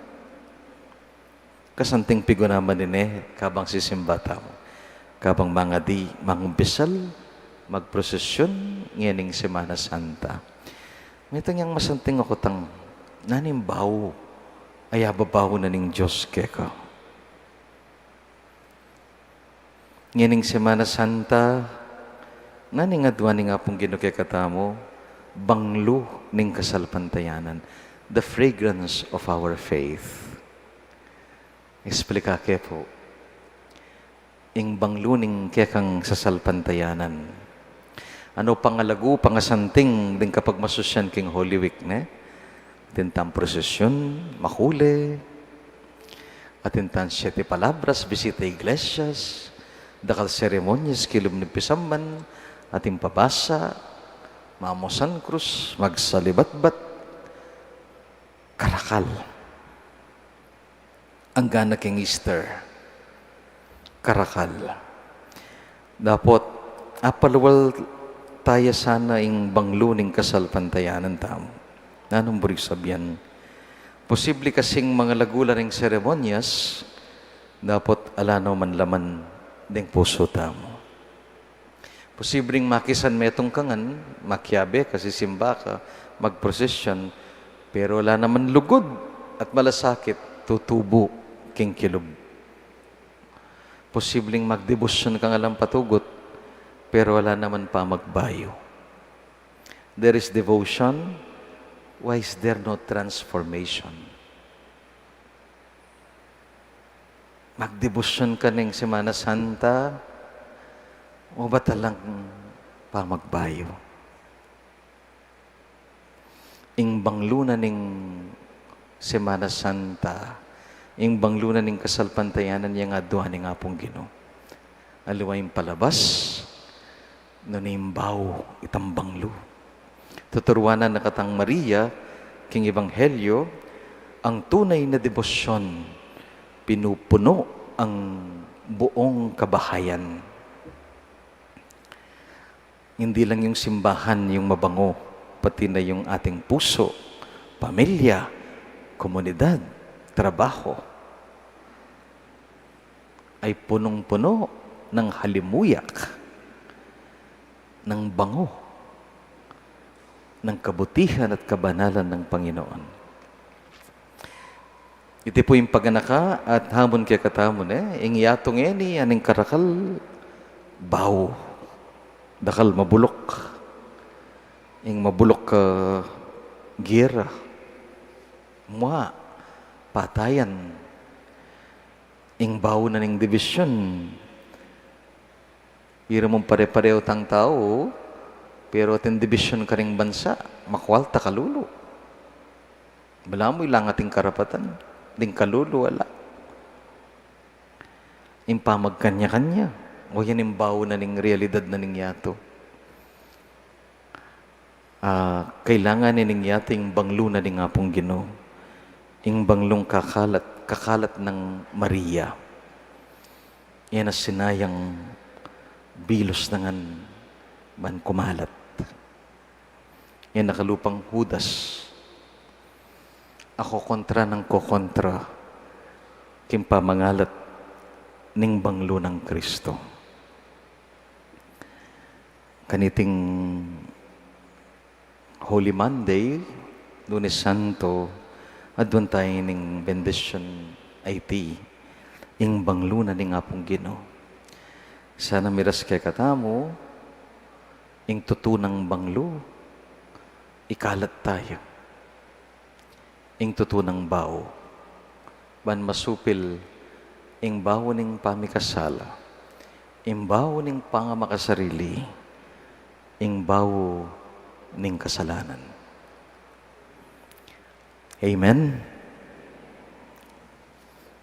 Kasanting pigunaman ini, kabang sisimba tamu, kabang mangadi, mangumpisal, magprosesyun, ngening Semana Santa. Metung yang masanting a kutang, nanu ing bau a ababau na ning Dios keka? Ngening Semana Santa, nanu ing adua ning Apung Ginu kekatamu? Banglu ning kasalpantayanan, the fragrance of our faith. Explica ke pu. Ing banglu ning kekang sasalpantayanan. Anu pangalagu, pangasanting ding kapagmasusyan king Holy Week, ne? Atin tang prosesyun, makuli. Atin tang siete palabras, bisita iglesias, dakal seremonyas kilub ning pisamban, atin pabasa, mamusan krus, magsalibatbat, karakal. Anggang na king Easter, karakal. Dapot, apalwal taya sana ing banglu ning kasalpantayanan tamu. Nanung buri sabyan? Posible kasing mangalagu la ring seremonyas, dapot ala no man laman ding pusu tamu. Posibleng makisan metung ka ngan, makiabe ka, sisimba ka, magprosesyon, pero ala naman lugud at malasakit tutubu king kilub. Posibleng magdebosyon ka ngan lang patugut, pero ala naman pamagbayu. There is devotion, why is there no transformation? Magdebosyon ka ning Semana Santa, o ba talagang pamagbayu? Ing banglu na ning Semana Santa, ing banglu na ning kasalpantayanan yang adua ning Apung Ginu. Aliwa ing palabas, nune ing bau, itang banglu. Tuturuan na katang Maria, king Ebanghelyo, ang tunay na debosyon, pinupuno ang buong kabahayan. Hindi lang yung simbahan yung mabango, pati na yung ating puso, pamilya, komunidad, trabaho ay punong-puno ng halimuyak, ng bango, ng kabutihan at kabanalan ng Panginoon. Iti pu ing paganaka at hamun kekatamu ne, ing yatu ngeni aning karakal bau. Dakal mabuluk. Ing mabuluk a gera, mua, patayan. Ing bau na ning dibisyon. Bira mung pare-pareho tang tau, pero atin dibisyon karing bansa, makwal ta kalulu. Balamu ilang ating karapatan, ding kalulu, ala. Ing pamagkanya-kanya, o yan ing bau na ning realidad na ning yatu. Ah, kailangan ne ning yatu ing banglu na ning Apung Ginu. Ing banglung kakalat, kakalat nang Maria. Yan a sinayang bilus na ngan ban kumalat. Yan a kalupang Judas. A kokontra nang kokontra king pamangalat ning banglu nang Kristo. Kaniting Holy Monday, Lunes Santo, aduan tayu ning bendisyon a iti, ing banglu na ning Apung Ginu. Sana miras kekatamu, ing tutu nang banglu, ikalat tayu. Ing tutu nang bau. Ban masupil ing bau ning pamikasala, ing bau ning pangamakasarili, ing bau ning kasalanan. Amen.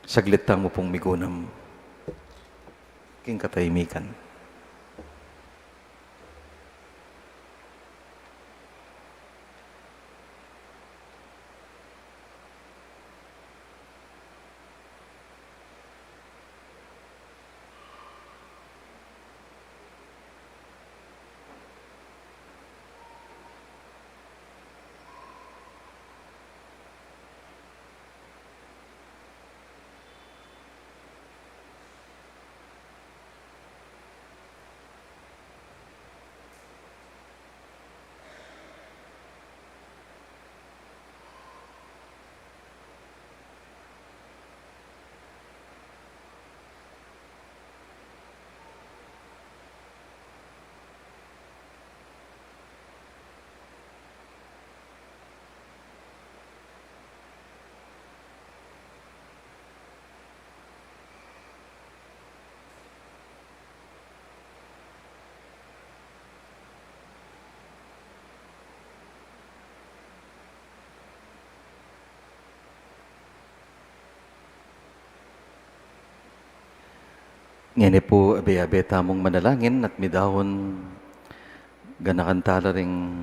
Saglit tamu pung migunam king katahimikan. Ngeni pu, abe-abe tamung manalangin at midaun ganakan tala ring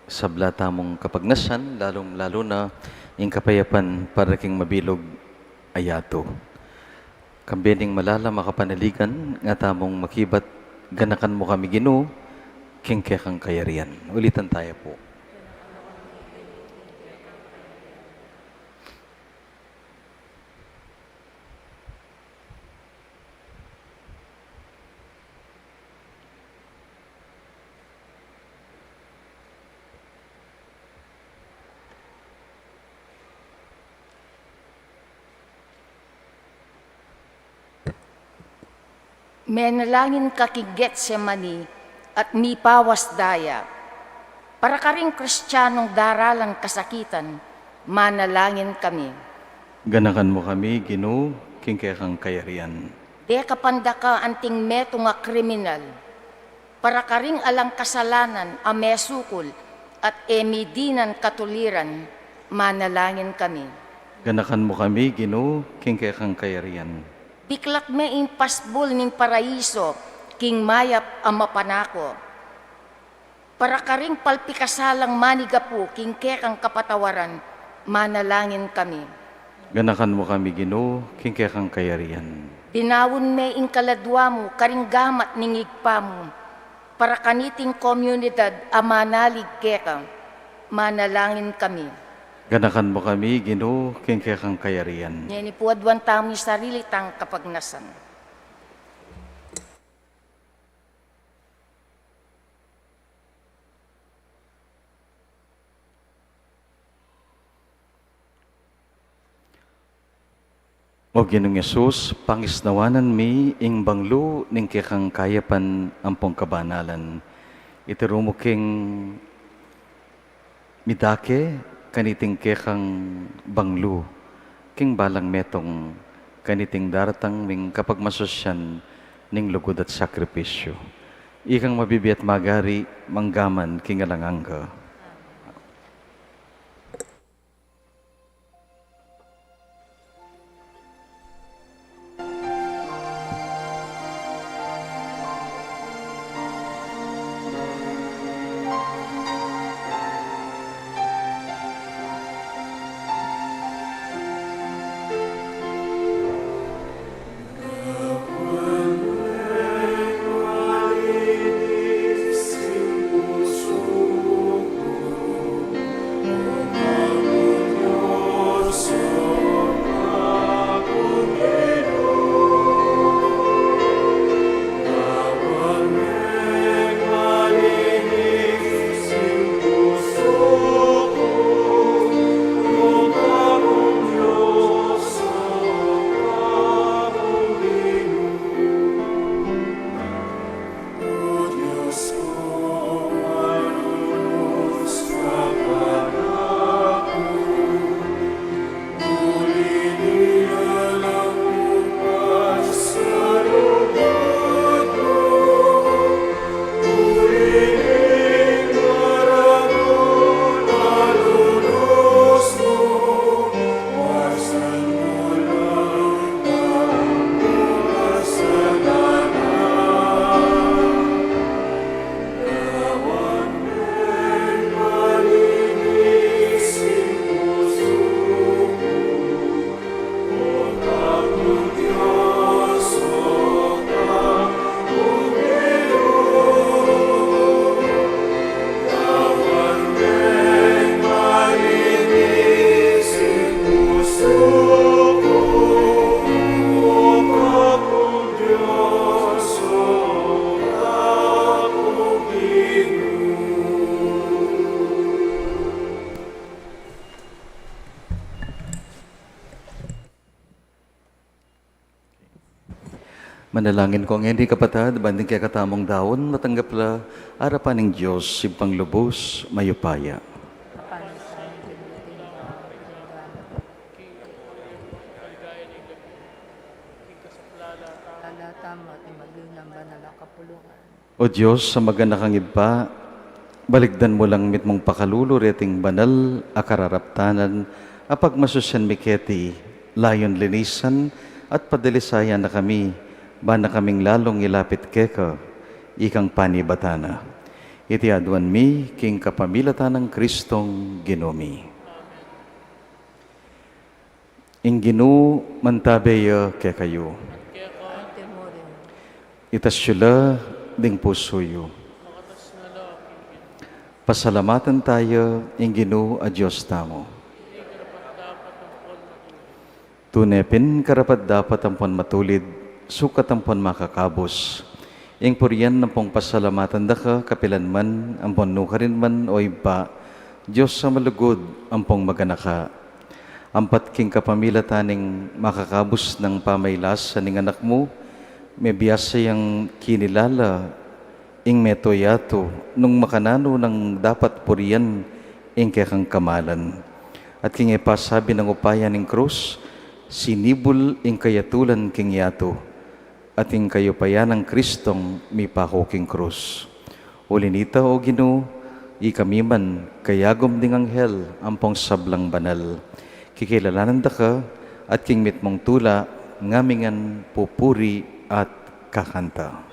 sabla tamung kapagnasan, lalung-lalu na ing kapayapan para king mabilug a yatu. Kambe ning malalam a kapanaligan, nga tamung makibat, ganakan mu kami, Ginu, king kekang kayarian. Ulitan taya pu. Menalangin ka king Getsemani at mipawas daya. Para karing Kristianong daralan kasakitan, manalangin kami. Ganakan mu kami, Ginu, king kekang kayarian. Dekapan daka anting metung a kriminal. Para karing alang kasalanan a mesukul at e mi dinan katuliran, manalangin kami. Ganakan mu kami, Ginu, king kekang kayarian. Biklat me ing pasbul ning paraiso king mayap a mapanako. Para karing palpikasalang manigapu king kekang kapatawaran, manalangin kami. Ganakan mu kami, Ginu, king kekang kayarian. Dinaun me ing kaladua mu karing gamat ning Ibpa mu, Para kaniting komunidad a manalig keka, manalangin kami. Ganakan mu kami, Ginu, king kekang kayarian. Ngeni pu aduan tamu ing sarili tang kapagnasan. O Ginung Jesus, pangisnawanan mi ing banglu ning kekang kayapan ampong kabanalan. Itiru mu king midake kaniting kekang banglu, king balang metung kaniting daratang ming kapagmasusyan ning lugud at sakripisyu. Ikang mabibie at magari, mangga man king alang angga. Manalangin ko ngeni, kapatad, ban ding kekatamung daun matanggap la arapan ning Dios Ibpang lubus mayupaya. Lala tamu at maging ng banal a kapulungan. O Dios a maganakang Ibpa, baligdan mu lang mitmung pakalulu reting banal a kararaptanan a pagmasusyan mi keti, layun linisan at padalisayan na kami, ban na kaming lalung ilapit keka, ikang panibatan na. Iti aduan mi king kapamilatan nang Kristong Ginu mi. Ing Ginu mantabe ya kekayu. Itas yu la ding pusu yu. Pasalamatan taya ing Ginu a Dios tamu. Tune pin karapat-dapat ampon matulid, sukat ampon makakabus, ing purian ampong pasalamatan da ka kapilan man ampon nukarin man, o Ibpa, Dios a malugud ampong maganaka. Ampat king kapamilatan ning makakabus nang pamailasa ning Anak mu, mebiasa yang kinilala ing meto yatu nung makananu nang dapat purian ing kekang kamalan. At king e pasabi nang upaya ning krus, sinibul ing kayatulan king yatu, at ing kayupayan nang Kristong mipaku king krus. Uli nita, o Ginu, ikami man, kayagum ding anghel ampong sablang banal, kikilalanan da ka, at king mitmung tula ngamingan pupuri at kakanta.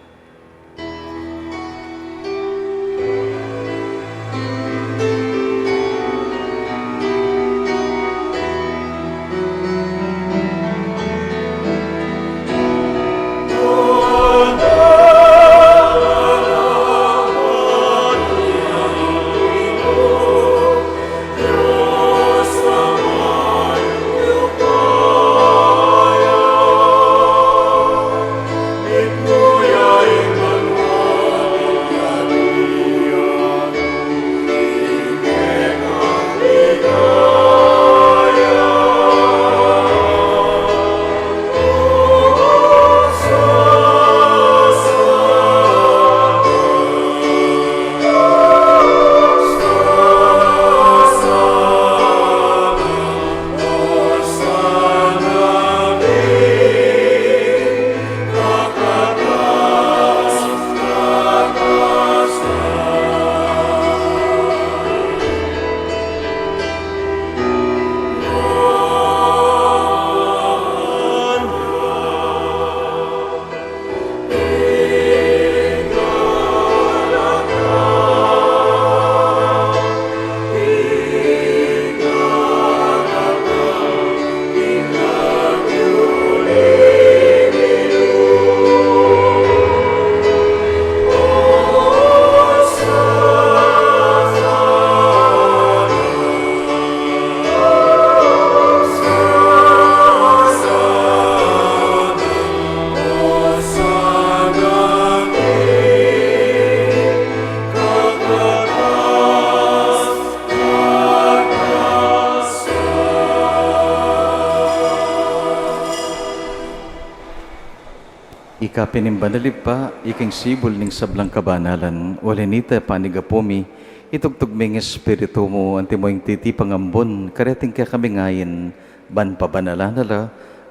Kapin ning Banal Ibpa, iking sibul ning sablang kabanalan, uli na nita panigapu mi, itugtug ming Espiritu mu, antimo ing titipang ambun, kareting kekami ngeni, ban pabanalan na la,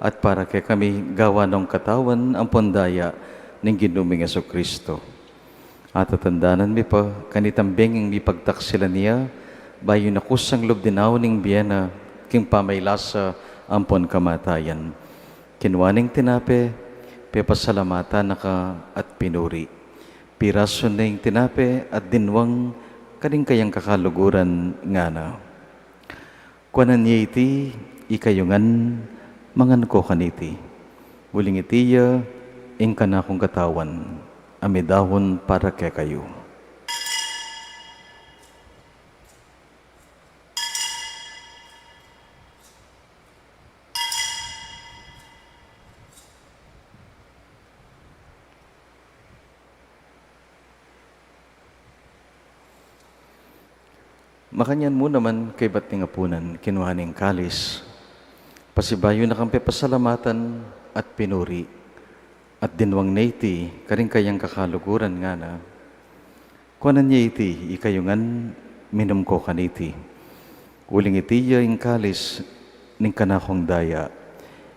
at para kekami gawan nong katawan ampon daya ning Ginu ming Jesucristo. Atatandanan mi pa, kanitang benging mipagtaksilan ya, bayu na kusang lub dinaun ing bie na, king pamaylasa ampon kamatayan. Kinua ne ing tinape, pepasalamatan na ka at pinuri. Pirasu ne ing tinape at dinwang karing kayang kakaluguran ngana. Kuanan ye iti, ikayu ngan, mangan ko kaniti. Uling iti ya, ing kanakung katawan, a midaun para kekayu. Makanyan mu naman kaybat ning apunan, kinua ne ing kalis, pasibayu na kang pepasalamatan at pinuri, at dinwang ne iti karing kayang kakaluguran ngana. Kuanan ye iti, ikayu ngan, minum ko kaniti. Uling iti ya ing kalis ning kanakung daya.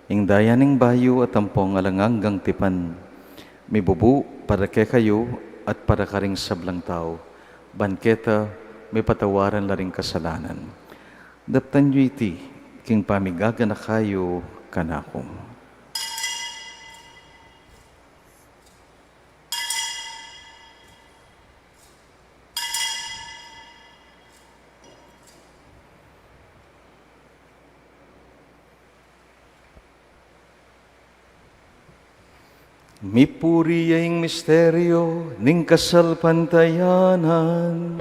Ing daya ning bayu at ampong alang anggang tipan. Mibubu para kekayu at para karing sablang tau. Ban keta mipatawaran la ring kasalanan. Daptan yu iti, king pamigaganaka yu kanaku. Mipuri ya ing misteryu ning kasalpantayanan.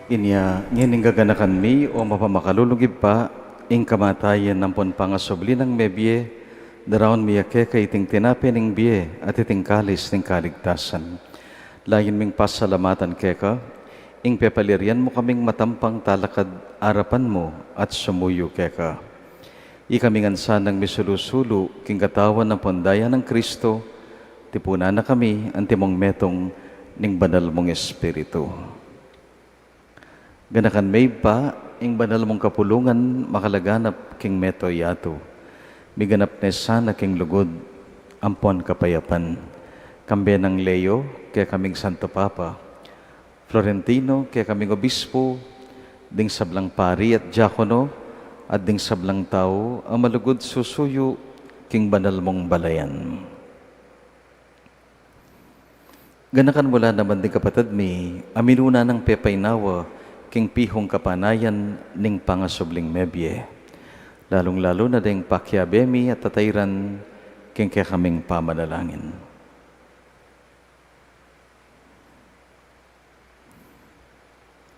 Inya ngeni, gaganakan mi, o mapamakalulung Ibpa, ing kamatayan ampon pangasubli nang mebie, daraun mi ya keka iting tinape ning bie at iting kalis ning kaligtasan. Layun ming pasalamatan keka ing pepalirian mu kaming matampang talakad arapan mu at sumuyu keka. Ikami ngan sanang misulu-sulu king katawan ampon daya nang Kristo, tipunan na kami antimong metung ning Banal mung Espiritu. Ganakan me Ibpa, ing banal mung kapulungan makalaganap king mabilug a yatu. Miganap ne sana king lugud ampon kapayapan. Kambe nang Leo, kekaming Santo Papa, Florentino, kekaming Obispo, ding sablang pari at diakono, at ding sablang tau a malugud susuyu king banal mung balayan. Ganakan mu la naman ding kapatad mi a minuna nang pepainawa king pihung kapanayan ning pangasubling mebie, lalung-lalu na ding pakiabe mi at tatairan king kekaming pamanalangin.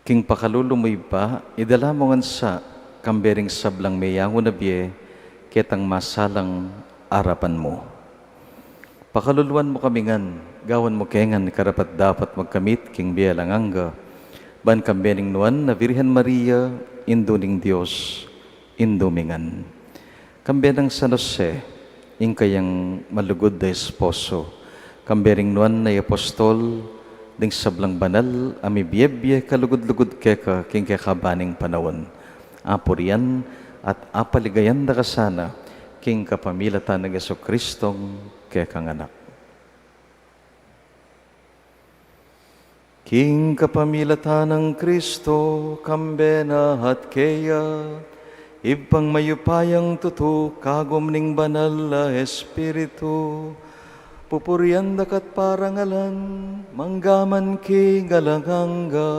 King pakalulu mu Ibpa, idala mu ngan sa kambe ring sablang meyangu na bie ketang masalang arapan mu. Pakaluluan mu kami ngan, gawan mu ke ngan karapat-dapat magkamit king bie alang angga, ban kambe ning nuan a Virgen Maria, Indu ning Dios, Indu mi ngan. Kambe nang San Jose, ing kayang malugud a esposo, kambe ring nuan a apostol, ding sablang banal a mibie-bie kalugud-lugud keka king kekaban ning panaun. Apurian at apaligayan da ka sana king kapamilatan nang Jesucristong kekang Anak. King kapamilatan nang Kristo, kambe na at keya, Ibpang mayupayang tutu, kagum ning Banal a Espiritu, pupurian da ka't parangalan, manggaman king alang angga.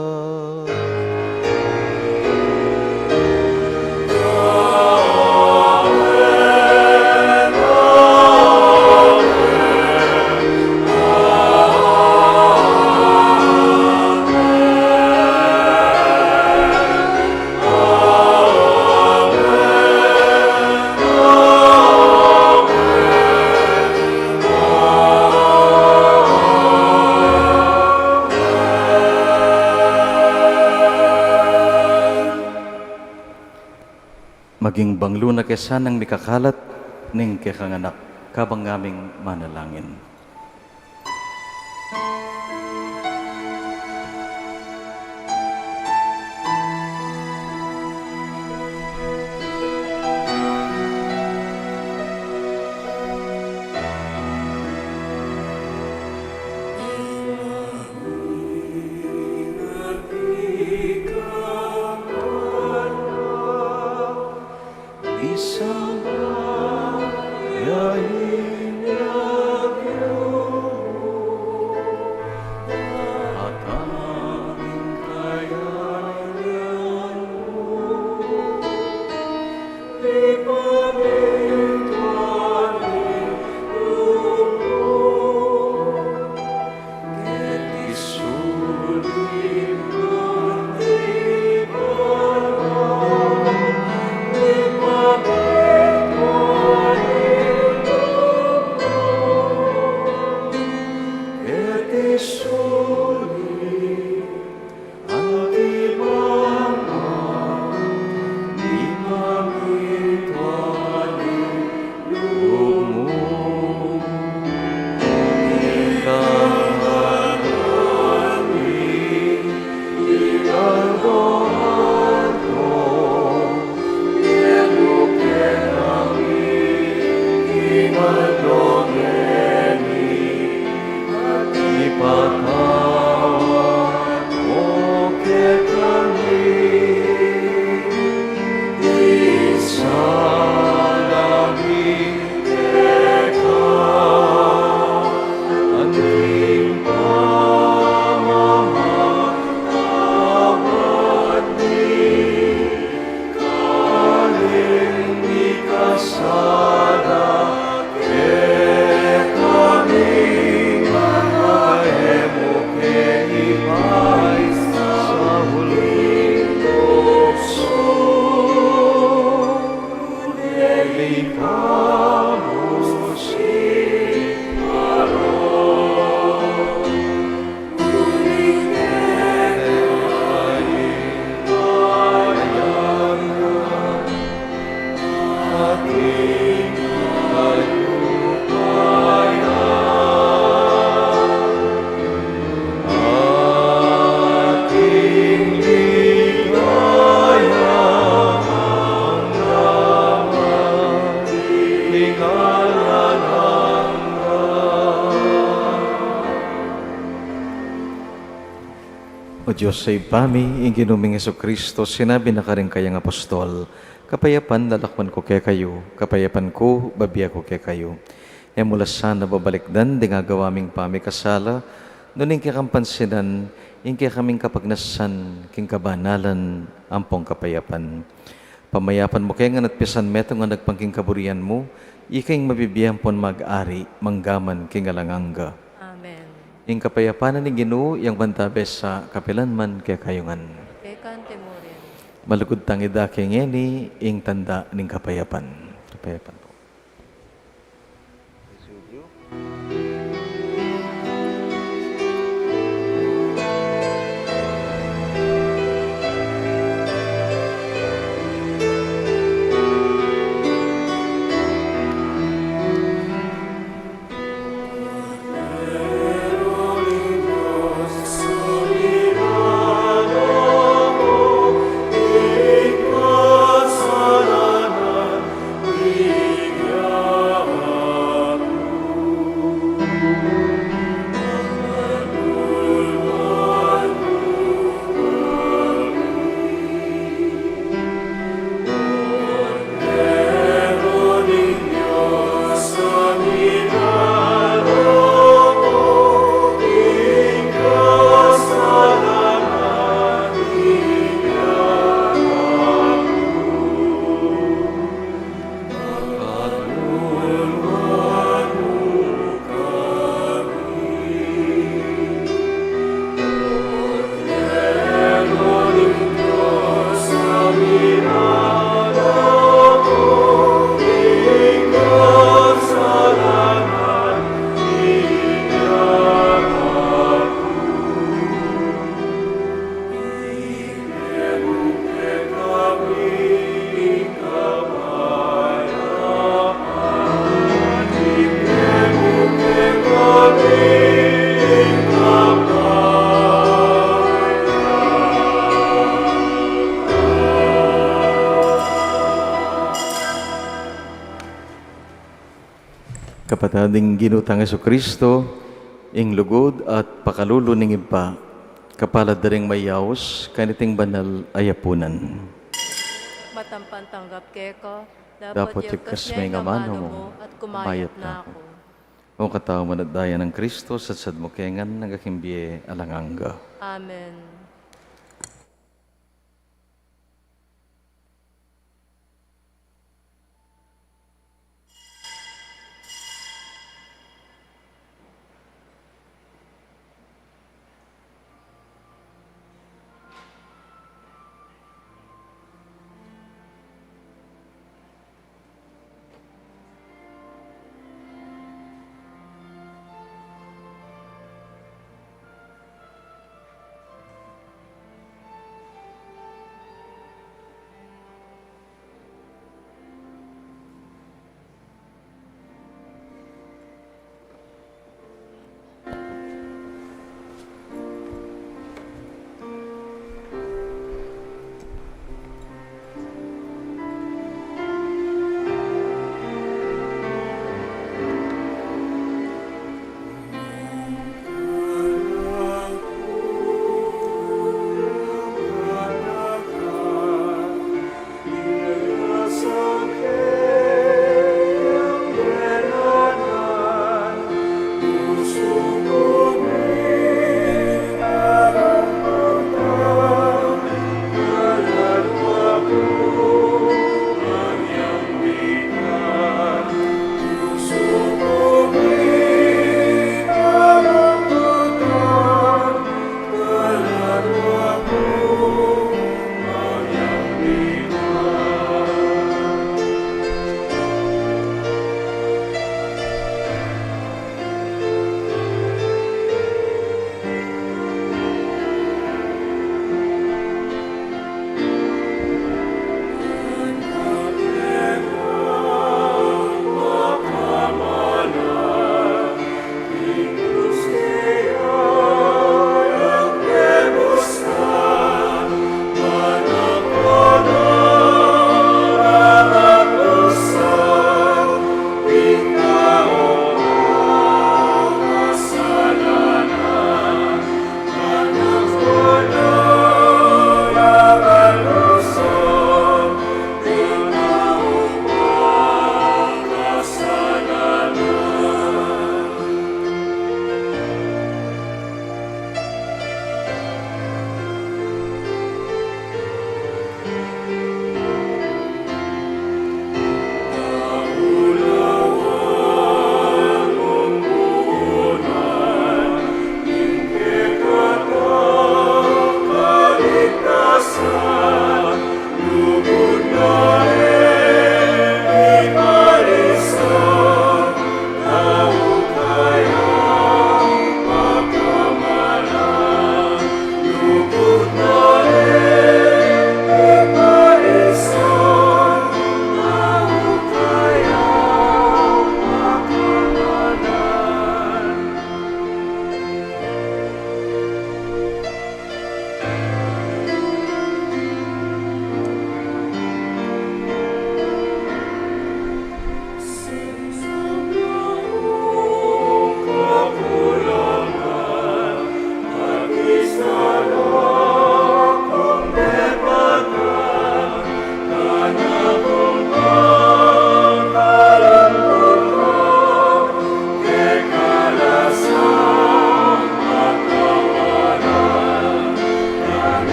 Maging banglu na ke sanang mikakalat ning kekang anak, kabang ngaming manalangin. O Dios a Ibpa mi, ing Ginu ming Jesucristo, sinabi na karing kayang apostol, "Kapayapan lalakwan ku kekayu, kapayapan ku bibie ku kekayu." E mu la sana babalikdan ding agawa ming pamikasala, nune ing kekang pansinan, ing kekaming kapagnasan king kabanalan ampong kapayapan. Pamayapan mu ke ngan at pisan metung a nagpang king kaburian mu, ika ing mabibie ampon mag-ari manggaman king alang angga. Amen. Ing kapayapan na ning Ginu, yang mantabe sa kapilan man kekayu ngan. Keka naman murin. Malugud tang idake ngeni ing tanda ning kapayapan. Kapayapan po. Pada ning Ginu tang Jesucristo, ing lugud at pakalulu ning Ibpa, kapalad da ring mayaus kaniting banal a yapunan. Matampan tanggap keka, dapot yagkas me ing amanu mu at kumayap na aku. O katawan at daya nang Kristo, sadsad mu ke ngan king bie alang angga. Amen.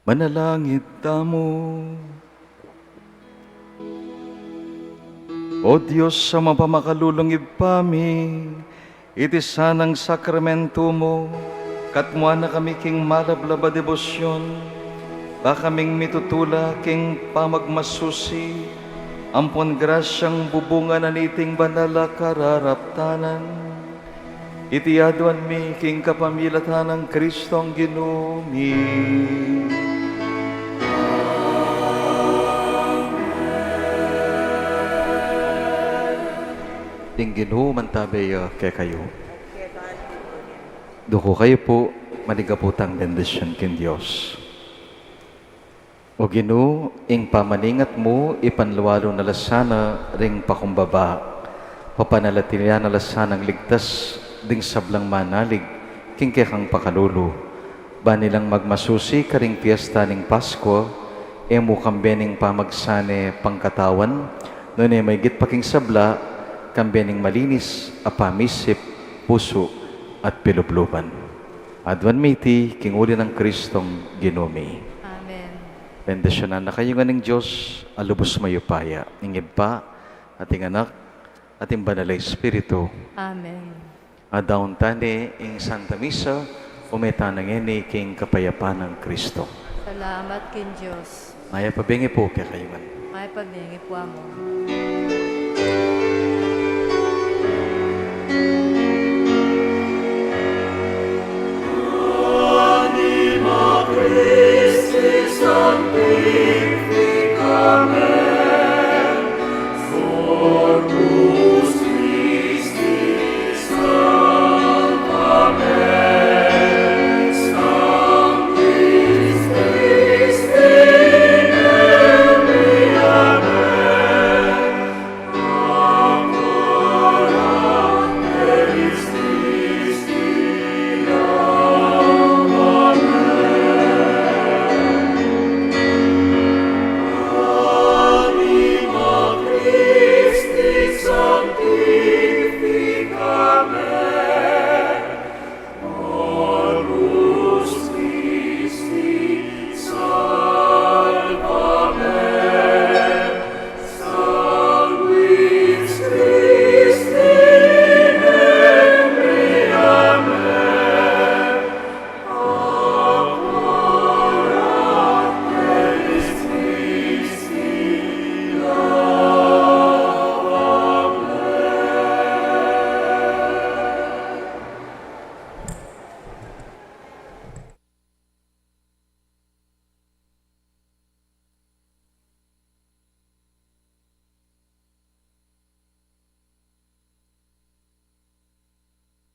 Manalangin tamu. O Dios, a mapamakalulung Ibpa mi, iti sanang sakramentu mu, katmuan na kami king malablab a debosyon, ba kaming mitutula king pamagmasusi, ampon grasyang bubungan na niting banal a kararaptanan. Iti aduan mi king kapamilatan nang Kristong Ginu mi. Ing Ginu mantabe ya kekayu. Duku kayu pu, maligapu tang bendisyun king Dios. O Ginu, ing pamaningat mu, ipanlualu na la sana ring pakumbaba, papanalatilia na la sanang ligtas ding sablang manalig king kekang pakalulu. Ban ilang magmasusi karing piesta ning Paskua, e mu kambe ning pamagsane pangkatawan, nune maygit pa king sabla, kambe ning malinis a pamisip, pusu, at pilubluban. Aduan mi iti king uli nang Kristong Ginu mi. Amen. Bendisyunan na kayu ngan ning Dios a lubus mayupaya, ing Ibpa, at ing Anak, at ing Banal a Espiritu. Amen. Adaun ta ne ing Santa Misa, ume tana ngeni king kapayapan nang Kristo. Salamat king Dios. Mayap a bengi pu kekayu ngan. Mayap a bengi pu, Among.